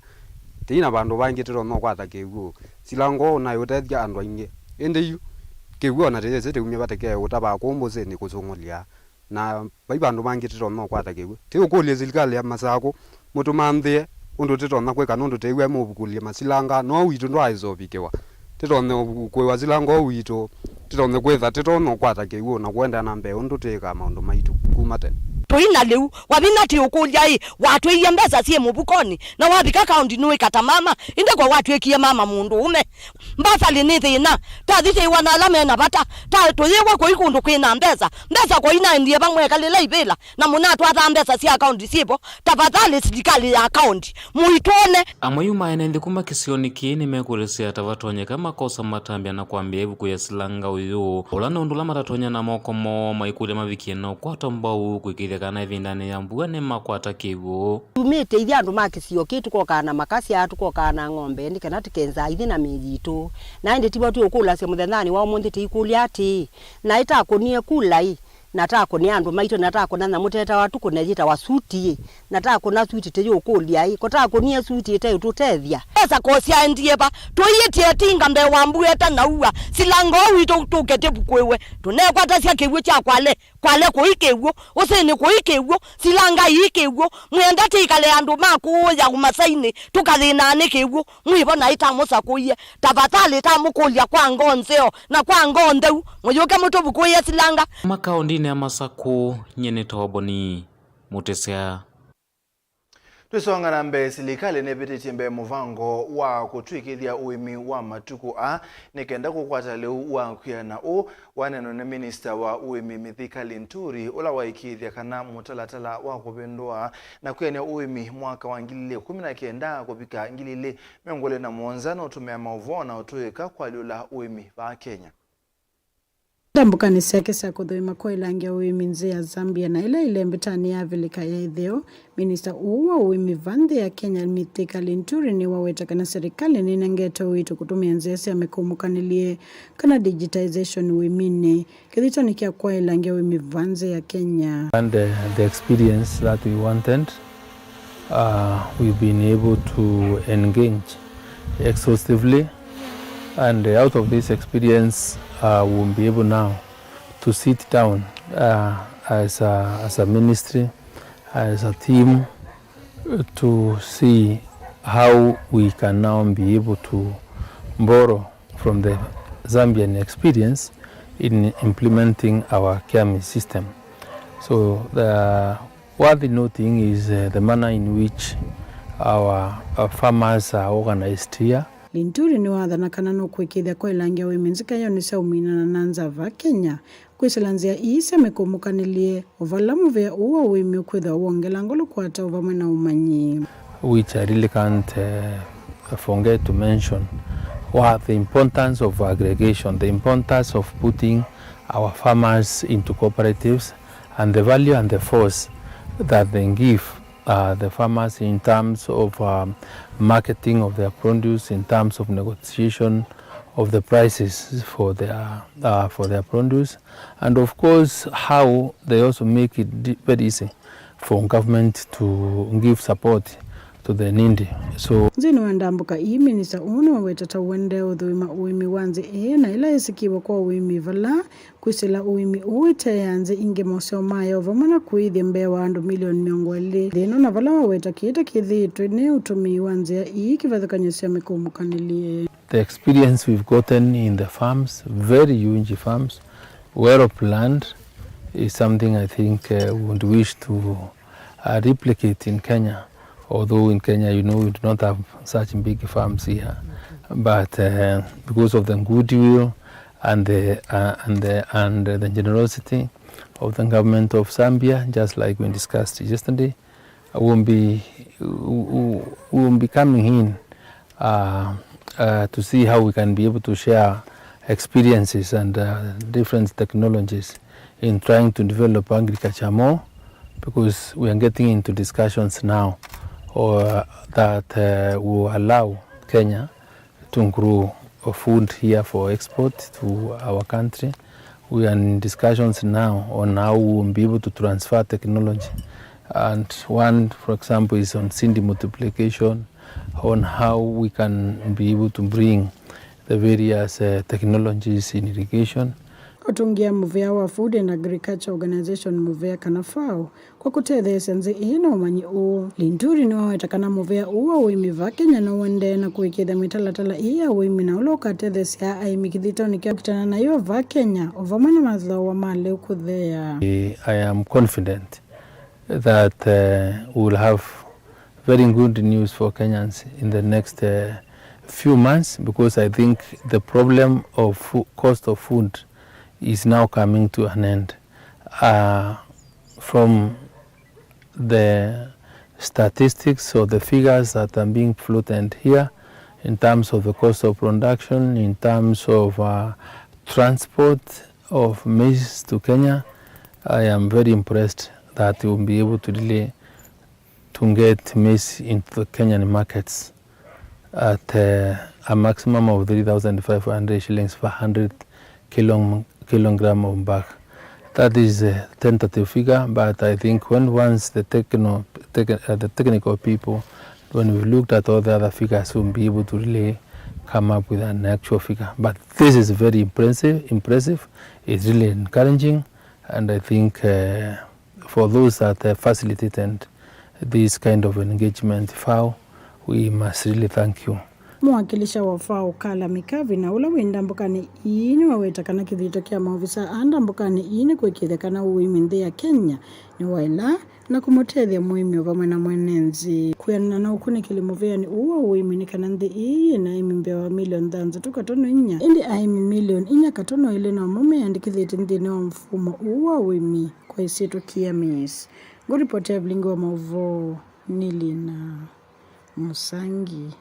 Tĩi na vandũ vangĩ tĩtonya ũkwata kĩw'ũ. Silanga ũũ naĩ ũtethya andũ aingĩ. Ĩndĩ yu, kĩw'ũ ona tĩyĩsĩ tĩumye vate kyaĩ ũtavaa kũu mbũsĩnĩ kũsũngũlya. Na vai vandũ vangĩ tĩtonya ũkwata kĩw'ũ. Tĩũkũlye silikalĩ ya Masakũ, mũtũmanthĩe ũndũ tĩtonya kwĩka nũndũ tĩw'e mũvukũlye masilanga, no witũ ndwaaĩsa ũvikĩwa. Tĩtonye kũĩwa silanga ũũ witũ, tĩtonye kwĩtha, tĩtonya ũkwata kĩw'ũ na kũendeea na mbee ũndũ twĩĩkaa maũndũ maitũ kuma tene. Tũi na lĩu, wavina tĩũkũlya-ĩ, watwĩie mbesa syĩ mũvukonĩ, na wavika kaũndi nũĩka ta mama, ĩndĩ kwa watw'ĩkie mama mũndũũme. Mbasali nĩ thĩna, tathitĩĩwa na ala me na vata, ta tũyĩw'a kũi kũndũ kwĩ na mbesa, mbesa kwa inaendie va mwekalĩle ivĩla, na mũnatwathaa mbesa sya akaũndi syĩvo, tafadhali silikalĩ ya akaũndi, mũitwone. Amwe yu ma ene nthĩ kuma kĩsionĩ kĩĩ nĩmekũlĩsya ta vatonyeka makosa matambya na kwambĩa ĩvuku ya silanga ũyũ, ũla nĩ ũndũ ũla matatonya na moko moo maikũlya mavikie na ũkwata mbau kwĩkĩĩthya kana ĩvindanĩ ya mbua nĩmakwata kĩw'ũ. Tumĩte ithyĩ andũ ma kĩsio kĩĩ, tũkokaa na makasya, tũkokaa na ng'ombe, nĩ kana tũkenza ithyĩ na mĩĩ yitũ. Na ĩndĩ tivo twĩũkũlasya mũthenyanĩ wa ũmũnthĩ tũikũlya atĩĩ, na ĩtakũnie kula-ĩ, na takũne andũ maitũ, na takũna nyamũ tetawa tũkũne yĩtawa suti-ĩ, na takũna suti tũyũkũlya-ĩ, ko takũnie suti ĩteũtũtethya? Esa kosyaendie va? Tũiĩtye ĩtinga mbee wa mbua ĩtanaua, silanga ũũ witũ tũke tĩvukũĩwe. Tũnekwatasya kĩw'ũ kya Kwale, Kwale kũi kĩw'ũ, Ũsĩnĩ kũi kĩw'ũ, silanga ii kĩw'ũ, mwĩenda tĩikale andũ ma kũũya ũmasainĩ, tũkathĩnaa nĩ kĩw'ũ. Mwĩvo naĩ tamũsakũie, tafadhali tamũkũlya kwa ngoo nzeo na kwa ngoo ntheu, mũyũke mũtũvukũĩe silanga. Makaũndinĩ ya Masakũ, nyie nĩ Toboni Mũtĩsya. Twĩsonga na mbee, silikalĩ nĩvĩtĩtye mbee mũvango wa kũtw'ĩkĩthya ũĩmi wa matukũ aa nĩ kenda kũkwata lĩu wa kwĩana ũũ wanenwa nĩ minista wa ũĩmi Mithika Linturi, ũla waĩkĩĩthya kana mũtalatala wa kũvĩndũa na kwĩanĩa ũĩmi mwaka wa ngili ili ikũmi na kenda kũvika ngili ili mĩongo ĩlĩ na mũonza nũtũmĩa maũvoo na ũtũĩka kũalyũla ũĩmi vaa Kenya. Ndambũkanĩ syake sya kũthũima kwaĩlangya ũĩmi nzĩ ya Zambia na ĩla ĩlembetanĩ ya Avilika ya Ĩtheo, minista ũũ wa ũĩmi va nthĩ ya Kenya, Mithika Linturi, nĩwaweta kana serikali nĩnengete ũito kũtũmĩa nzĩa sya mĩkũmũkanĩlye kana digitization ũĩminĩ. Kĩthitoni kya kwaĩlangya ũĩmi va nzĩ ya Kenya. And, uh, the experience that we wanted, uh, we've been able to engage exhaustively, and, uh, out of this experience, uh, we'll be able now to sit down, uh, as a, as a ministry, as a team, to see how we can now be able to borrow from the Zambian experience in implementing our KIAMI system. So the worthy noting is, uh, the manner in which our, uh, farmers are organized here. Linturi nĩwathana kana nũkwĩkĩĩthya kwaĩlangya ũĩmi nzikaĩonĩ sya ũminana na nza va Kenya, kwĩsĩla nzĩa ii sya mĩkũmũkanĩlye, o vala mũvĩa ũũ wa ũĩmi ũkwĩthĩwa wongela ngũlũ kwa ataũ vamwe na ũmanyi. Which I really can't, uh, forget to mention, were the importance of aggregation, the importance of putting our farmers into cooperatives, and the value and the force that they give uh, the farmers in terms of, um, marketing of their produce, in terms of negotiation of the prices for their, uh, for their produce, and of course how they also make it di-, very easy for government to give support to the needy. So, nthĩnĩ wa ndambũka ii, minista ũũ nĩwaweta ta ũendee ũthũima ũĩmi wa nzĩ ĩĩ na ĩla yĩsikiwe kwa ũĩmi vala kwĩsĩla ũĩmi ũũ ĩtee ya nzĩ ingĩ moseo mayo vamwe na kũĩthya mbee wa andũ milioni mĩongo ĩlĩ nthĩ ĩno, na vala waweta kĩĩ ta kĩthĩĩtwe nĩ ũtũmĩi wa nzĩa ii kĩvathũkany'o sya mĩkũmũkanĩlye. The experience we've gotten in the farms, very huge farms, well planned, is something I think, uh, we would wish to, uh, replicate in Kenya. Although in Kenya, you know, we do not have such big farms here, but, uh, because of the goodwill and the, uh, and the, and the generosity of the government of Zambia, just like we discussed yesterday, will be, will be coming in uh, uh, to see how we can be able to share experiences and, uh, different technologies in trying to develop agriculture more, because we are getting into discussions now or that, uh, will allow Kenya to grow food here for export to our country. We are in discussions now on how we will be able to transfer technology. And one, for example, is on seed multiplication, on how we can be able to bring the various, uh, technologies in irrigation. Ũtũngĩa mũvea wa Food and Agriculture Organization mũvea kana FAO kwa kũtetheesya nthĩ ĩĩ na ũmanyi ũũ. Linturi nĩwaweta kana mũvea ũũ wa ũĩmi va Kenya no ũendee na kũĩkĩĩthya mĩtalatala ĩĩ ya ũĩmi na ũla ũkatetheesya aĩmi kĩthitonĩ kya kũkitana nayo va Kenya, o vamwe na mathooa ma lĩu kũtheea. I am confident that, uh, we will have very good news for Kenyans in the next, uh, few months, because I think the problem of fo-, cost of food is now coming to an end. Uh, from the statistics or the figures that are being floated here in terms of the cost of production, in terms of, uh, transport of maize to Kenya, I am very impressed that we will be able to really to get maize into the Kenyan markets at, uh, a maximum of three thousand five hundred shillings per hundred kilong-, kilogram of bag. That is a tentative figure, but I think when once the techno-, tech-, uh, the technical people, when we've looked at all the other figures, we'll be able to really come up with an actual figure. But this is very impressive, impressive. It's really encouraging, and I think, uh, for those that, uh, facilitated this kind of engagement, FAO, we must really thank you. Mũwakilisha wa FAO Carla Mikavi, na ũla wĩ ndambũkanĩ ii, nĩwaweta kana kĩthito kya maovisa a ndambũkanĩ ii nĩ kũĩkĩĩthya kana ũĩmi nthĩ ya Kenya nĩwaĩla na kũmũtethya mũĩmi o vamwe na mwene nthĩ. Kwĩanana na ũkunĩkĩli mũvĩanĩ ũũ wa ũĩmi nĩ kana nthĩ ii yĩ na aĩmi mbee wa milioni thanthatũ katono inya, ĩndĩ aĩmi milioni inya katono ĩlĩ nomo meyandĩkĩthĩtye nthĩnĩ wa mfumo ũũ wa ũĩmi kwa ĩsyĩtwa Kia Maize. Ngũripoti ya vilingi wa maũvoo nĩ Lina Mũsangi.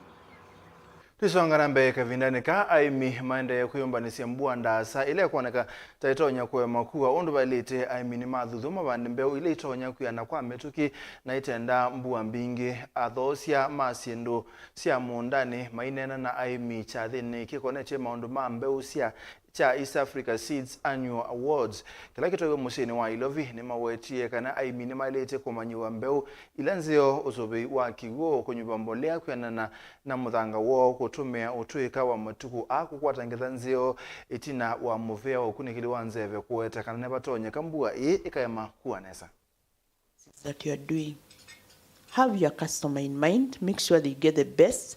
Twĩsonga na mbee kavindanĩ kaa, aĩmi maendee kwĩyũmbanĩsya mbua ndaasa ĩla ĩkwoneka ta ĩtonya kũema kua ũndũ vaĩlĩte. Aĩmi nĩmathuthw'a mavande mbeũ ila itonya kwĩana kwa mĩtũkĩ na itendaa mbua mbingĩ. Athoosya ma syĩndũ sya mũũndanĩ maineena na aĩmi kyathĩnĩ kĩkonetye maũndũ ma mbeũ sya kya East Africa Seeds Annual Awards, kĩla kĩtwaiwe mũsyĩnĩ wa Ilovi, nĩmawetie kana aĩmi nĩmaĩlĩte kũmanyĩw'a mbeũ ila nzeo, ũsũvĩi wa kĩw'ũ, kũnyuva mbolea kwĩanana na mũthanga woo, kũtũmĩa ũtũĩka wa matukũ aa kũkwata ngetha nzeo ĩtina wa mũvea wa ũkunĩkĩli wa nzeve kũweta kana nĩvatonyeka mbua ĩĩ ĩkaema kua nesa. That you are doing. Have your customer in mind, make sure they get the best,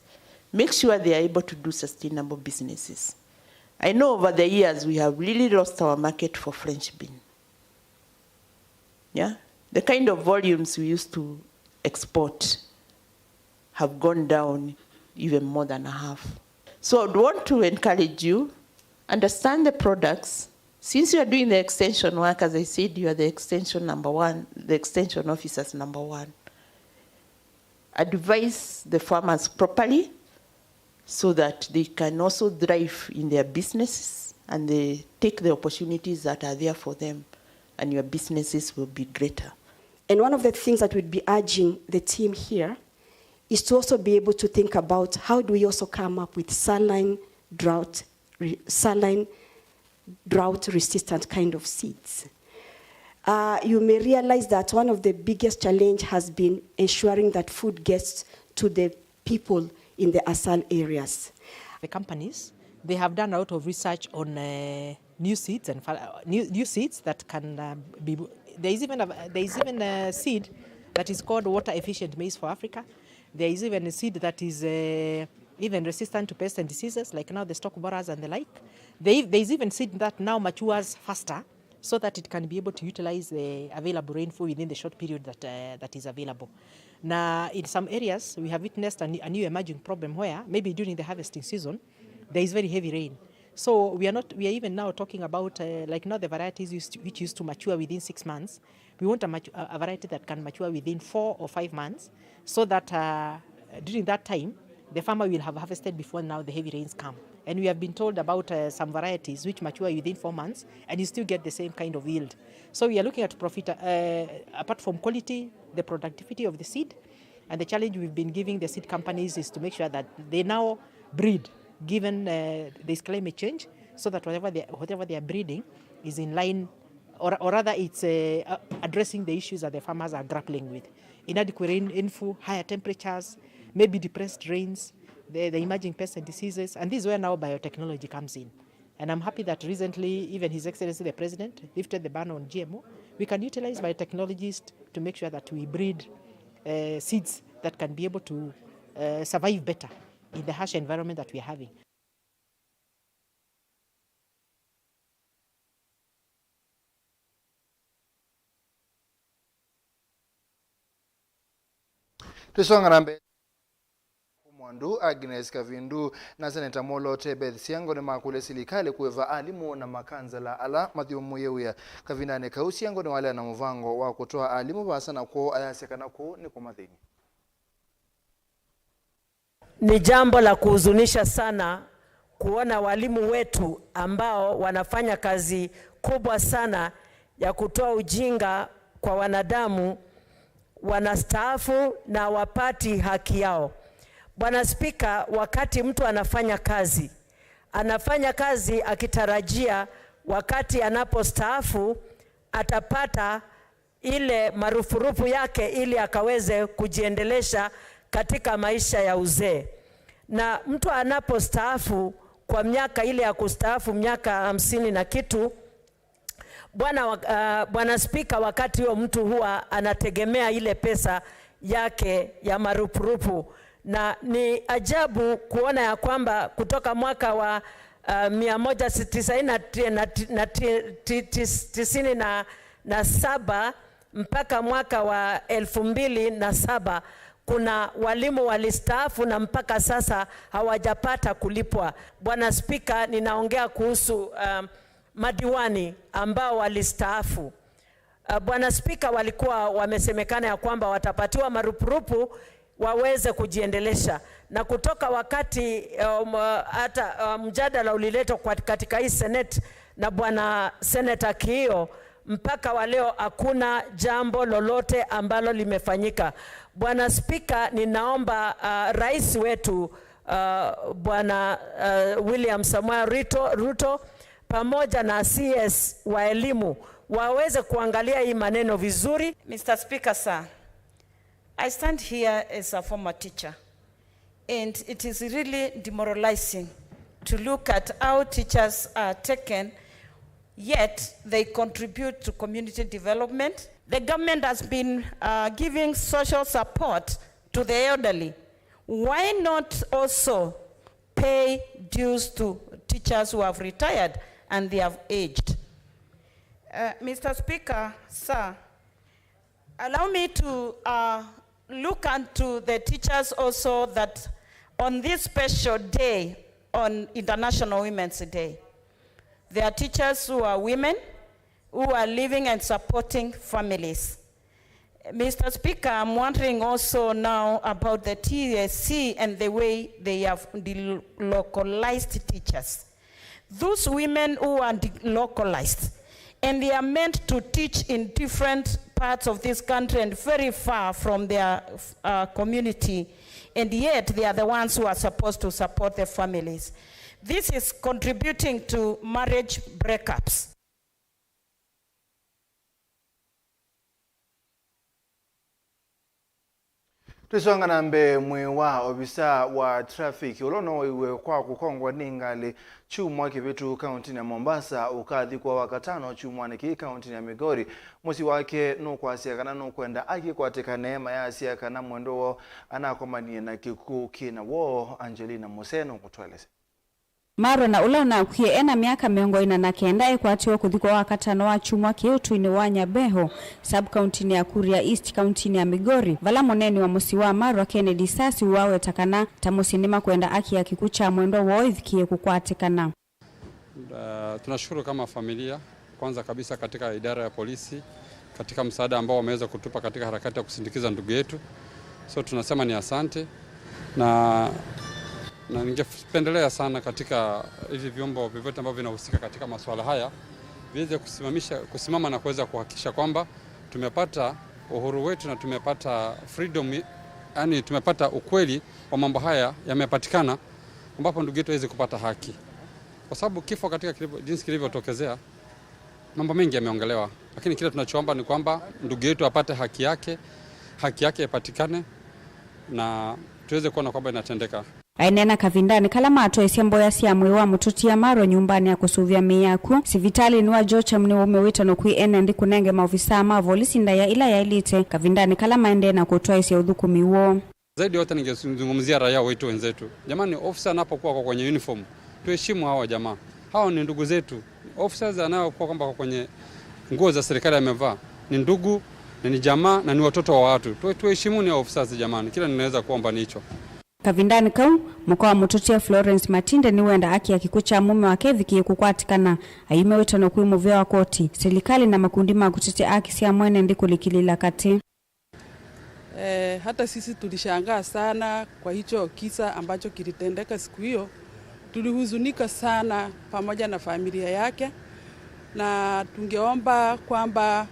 make sure they are able to do sustainable businesses. I know over the years we have really lost our market for French bean. Yeah? The kind of volumes we used to export have gone down even more than a half. So I would want to encourage you, understand the products. Since you are doing the extension work, as I said, you are the extension number one, the extension officers number one. Advise the farmers properly so that they can also thrive in their businesses and they take the opportunities that are there for them, and your businesses will be greater. And one of the things that we'd be urging the team here is to also be able to think about how do we also come up with saline drought, re-, saline drought resistant kind of seeds. Uh, you may realize that one of the biggest challenge has been ensuring that food gets to the people in the ASAL areas. The companies, they have done a lot of research on, uh, new seeds and fa-, uh, new, new seeds that can, uh, be, there is even a, there is even a seed that is called water efficient maize for Africa. There is even a seed that is, uh, even resistant to pests and diseases, like now the stalk borers and the like. They, there is even seed that now matures faster so that it can be able to utilize the available rainfall within the short period that, uh, that is available. Na in some areas, we have witnessed a, ne-, a new emerging problem where maybe during the harvesting season, there is very heavy rain. So we are not, we are even now talking about, uh, like now the varieties used to, which used to mature within six months. We want a, matu-, a, a variety that can mature within four or five months, so that, uh, during that time, The farmer will have harvested before now the heavy rains come. And we have been told about, uh, some varieties which mature within four months and you still get the same kind of yield. So we are looking at profit, uh, apart from quality, the productivity of the seed. And the challenge we've been giving the seed companies is to make sure that they now breed, given, uh, this climate change, so that whatever they, whatever they are breeding is in line, or, or rather it's, uh, uh, addressing the issues that the farmers are grappling with. Inadequate rain, rainfall, higher temperatures, maybe depressed rains, the, the emerging pests and diseases, and this is where now biotechnology comes in. And I'm happy that recently, even His Excellency the President lifted the ban on G M O. We can utilize biotechnologies to make sure that we breed, uh, seeds that can be able to, uh, survive better in the harsh environment that we are having. Tũisonga na mbee. Mwandu, Agnes Kavindu na Seneta Molote Beth Siango nĩmakũlya silikalĩ kũĩva alimũ na makansela ala mathyũmũĩe wĩa. Kavindanĩ kau, Siango nĩwaleana mũvango wa kũtwaa alimũ vaasa na kwoo, ayasya kana kũu nĩ kũmathĩny'a. Ni jambo la kuhuzunisha sana kuona walimu wetu ambao wanafanya kazi kubwa sana ya kutoa ujinga kwa wanadamu wanastaafu na hawapati haki yao. Bwana Spika, wakati mtu anafanya kazi, anafanya kazi akitarajia wakati anapostaafu atapata ile marupurupu yake ili akaweze kujiendelesha katika maisha ya uzee. Na mtu anapostaafu kwa miaka ile ya kustaafu, miaka hamsini na kitu, bwana wa-, ah, Bwana Spika, wakati huo mtu huwa anategemea ile pesa yake ya marupurupu, na ni ajabu kuona ya kwamba kutoka mwaka wa, ah, mia moja tisaini na ti-, na ti-, na ti-, ti-, tis-, tisini na, na saba mpaka mwaka wa elfu mbili na saba, kuna walimu walistaafu na mpaka sasa hawajapata kulipwa. Bwana Spika, ninaongea kuhusu, um, madiwani ambao walistaafu. Uh, Bwana Spika, walikuwa wamesemekana ya kwamba watapatiwa marupurupu waweze kujiendelesha, na kutoka wakati, um, hata, uh, mjadala uliletwa kwa, katika hii Senate na Bwana Senator Kiio, mpaka wa leo hakuna jambo lolote ambalo limefanyika. Bwana Spika, ninaomba, uh, rais wetu, uh, Bwana, uh, William Samoei Ruto, Ruto pamoja na C S wa elimu waweze kuangalia hii maneno vizuri. Mister Speaker, sir, I stand here as a former teacher, and it is really demoralizing to look at how teachers are taken, yet they contribute to community development. The government has been, uh, giving social support to the elderly. Why not also pay dues to teachers who have retired and they have aged? Uh, Mister Speaker, sir, allow me to, uh, look unto the teachers also, that on this special day, on International Women's Day, there are teachers who are women who are living and supporting families. Mister Speaker, I'm wondering also now about the T S C and the way they have delocalized teachers. Those women who are delocalized, and they are meant to teach in different parts of this country and very far from their, uh, community, and yet they are the ones who are supposed to support their families. This is contributing to marriage breakups. Tũisonga na mbee, mwĩĩ wa ovisa wa traffic ũla ũnooiwe kwa kũkongwa nĩ ngalĩ kyumwa kĩvĩtu kaũntinĩ ya Mombasa ũkathikwa Wakatano kyumwanĩ kĩĩ kaũntinĩ ya Migori. Mũsyĩ wake nũkwasya kana nũkwenda akĩkwatĩkane, mayasya kana mwendwa woo anakomanie na kĩkw'ũ kĩ na woo. Angelina Mose nũkũtũelesya. Marwa na ũla ũnakwie e na myaka mĩongo ĩna na kenda ekwatiwe kũthikwa Wakatano wa kyumwa kĩĩ ũtũinĩ wa Nyabeho, sub-county-inĩ ya Kuria East, kauntinĩ ya Migori, vala mũneeni wa mũsyĩ wa Marwa, Kennedy Sasi, ũwaweta kana ta mũsyĩ nĩmakwenda aki ya kĩkw'ũ kya mwendwa woo ĩvikĩe kũkwatĩkana. Uh, tunashukuru kama familia, kwanza kabisa katika idara ya polisi, katika msaada ambao wameweza kutupa katika harakati ya kusindikiza ndugu yetu. So tunasema ni asante. Na, na ningependelea sana katika hivi vyombo vyovyote ambavyo vinahusika katika masuala haya viweze kusimamisha, kusimama na kuweza kuhakikisha kwamba tumepata uhuru wetu na tumepata freedom, yani tumepata ukweli wa mambo haya yamepatikana, ambapo ndugu yetu aweze kupata haki, kwa sababu kifo katika kilivyo, jinsi kilivyotokezea, mambo mengi yameongelewa, lakini kile tunachoomba ni kwamba ndugu yetu apate haki yake, haki yake ipatikane na tuweze kuona kwamba inatendeka. Aineena kavindanĩ kala matwaisye mboya sya mwĩĩ wa mũtũtia Marwa nyũmbanĩ ya kũsũvĩa mĩĩ ya akw'ũ sivitalĩnĩ wa Jocham, nĩwaumya wĩtano kwĩ ene nthĩ kũnenge maovisaa ma volisi ndaĩa ila yaĩlĩte kavindanĩ kala maendee na kũtwaĩsya ũthũkũmi woo. Zaidi yote ningezungumzia raia wetu wenzetu. Jamani, ofisa anapokuwa kwa kwenye uniform, tuheshimu hawa jamaa. Hawa ni ndugu zetu. Officers anayokuwa kwamba kwa kwenye nguo za serikali amevaa ni ndugu na ni jamaa na ni watoto wa watu. Tuwe-, tuheshimuni hao officers jamani. Kila ninaweza kuomba ni hicho. Kavindanĩ kau, mũka wa mũtũtia Florence Matinde nĩwenda aki ya kĩkw'ũ kya mũme wake ĩvikĩe kũkwatĩkana. Ayume wĩtano kwĩ mũvĩa wa koti, silikalĩ na makundi ma kũtetea aki sya mwene nthĩ kũlikĩlĩla katĩ. Eh, hata sisi tulishangaa sana kwa hicho kisa ambacho kilitendeka siku hiyo. Tulihuzunika sana pamoja na familia yake, na tungeomba kwamba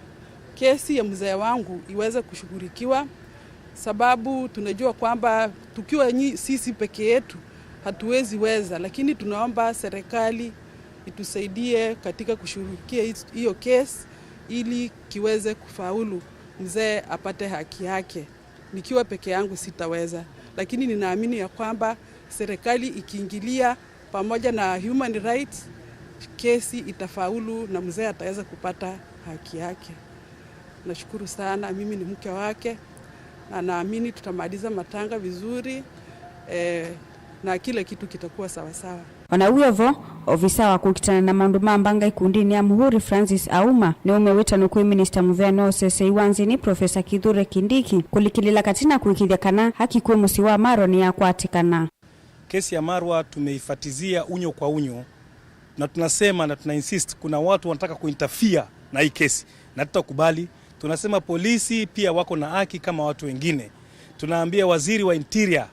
kesi ya mzee wangu iweze kushughulikiwa, sababu tunajua kwamba tukiwa nyi-, sisi peke yetu hatuwezi weza, lakini tunaomba serikali itusaidie katika kushughulikia hiz-, hiyo kesi ili kiweze kufaulu, mzee apate haki yake. Nikiwa peke yangu sitaweza, lakini ninaamini ya kwamba serikali ikiingilia pamoja na human rights, kesi itafaulu na mzee ataweza kupata haki yake. Nashukuru sana, mimi ni mke wake na naamini tutamaliza matanga vizuri, eh, na kila kitu kitakuwa sawasawa. O na wĩ o vo, ovisa wa kũkitana na maũndũ ma mbanga ĩkundinĩ ya Muhuri, Francis Auma, nĩwaumya wĩtano kwĩ minista mũvea na ũsesei wa nzĩnĩ, Profesa Kithure Kindiki, kũlikĩlĩla katĩ na kũĩkĩĩthya kana haki kwĩ mũsyĩ wa Marwa nĩyakwatĩkana. Kesi ya Marwa tumeifatizia unyo kwa unyo, na tunasema na tuna insist, kuna watu wanataka kuinterfere na hii kesi, na tutakubali. Tunasema polisi pia wako na haki kama watu wengine. Tunaambia waziri wa interior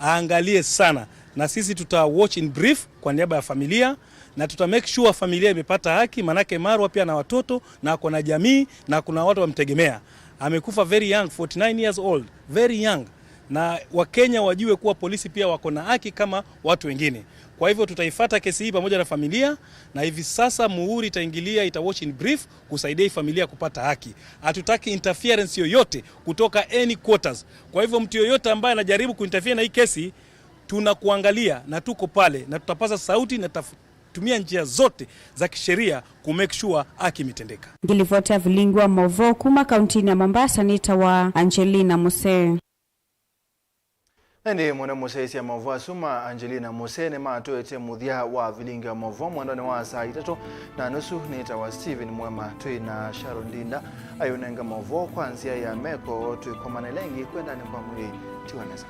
aangalie sana, na sisi tuta watch in brief kwa niaba ya familia, na tuta make sure familia imepata haki, manake Marwa pia na watoto na ako na jamii na kuna watu wamtegemea. Amekufa very young, forty-nine years old, very young. Na Wakenya wajue kuwa polisi pia wako na haki kama watu wengine. Kwa hivyo tutaifuata kesi hii pamoja na familia, na hivi sasa Muhuri itaingilia, ita watch in brief kusaidia hii familia kupata haki. Hatutaki interference yoyote kutoka any quarters. Kwa hivyo mtu yoyote ambaye anajaribu kuinterfere na hii kesi, tunakuangalia na tuko pale na tutapaza sauti na taf-, tumia njia zote za kisheria ku make sure haki imetendeka. Ngilivoti ya vilingi wa mauvoo kuma kauntinĩ ya Mombasa nĩtawa Angelina Musee. Na ĩndĩ mũno mũsyaĩĩsya maũvoo asu ma Angelina Musee nĩmatũete mũthya wa vilingi wa maũvoo mwendonĩ wa saa itatũ na nusu. Nĩtawa Stephen Mwema, twĩ na Sharon Ndinda ayũnenga maũvoo kwa nzĩa ya meko. Twĩkomana ĩla ĩngĩ kwendanĩ kwa mwĩĩ. Tiwa nesa.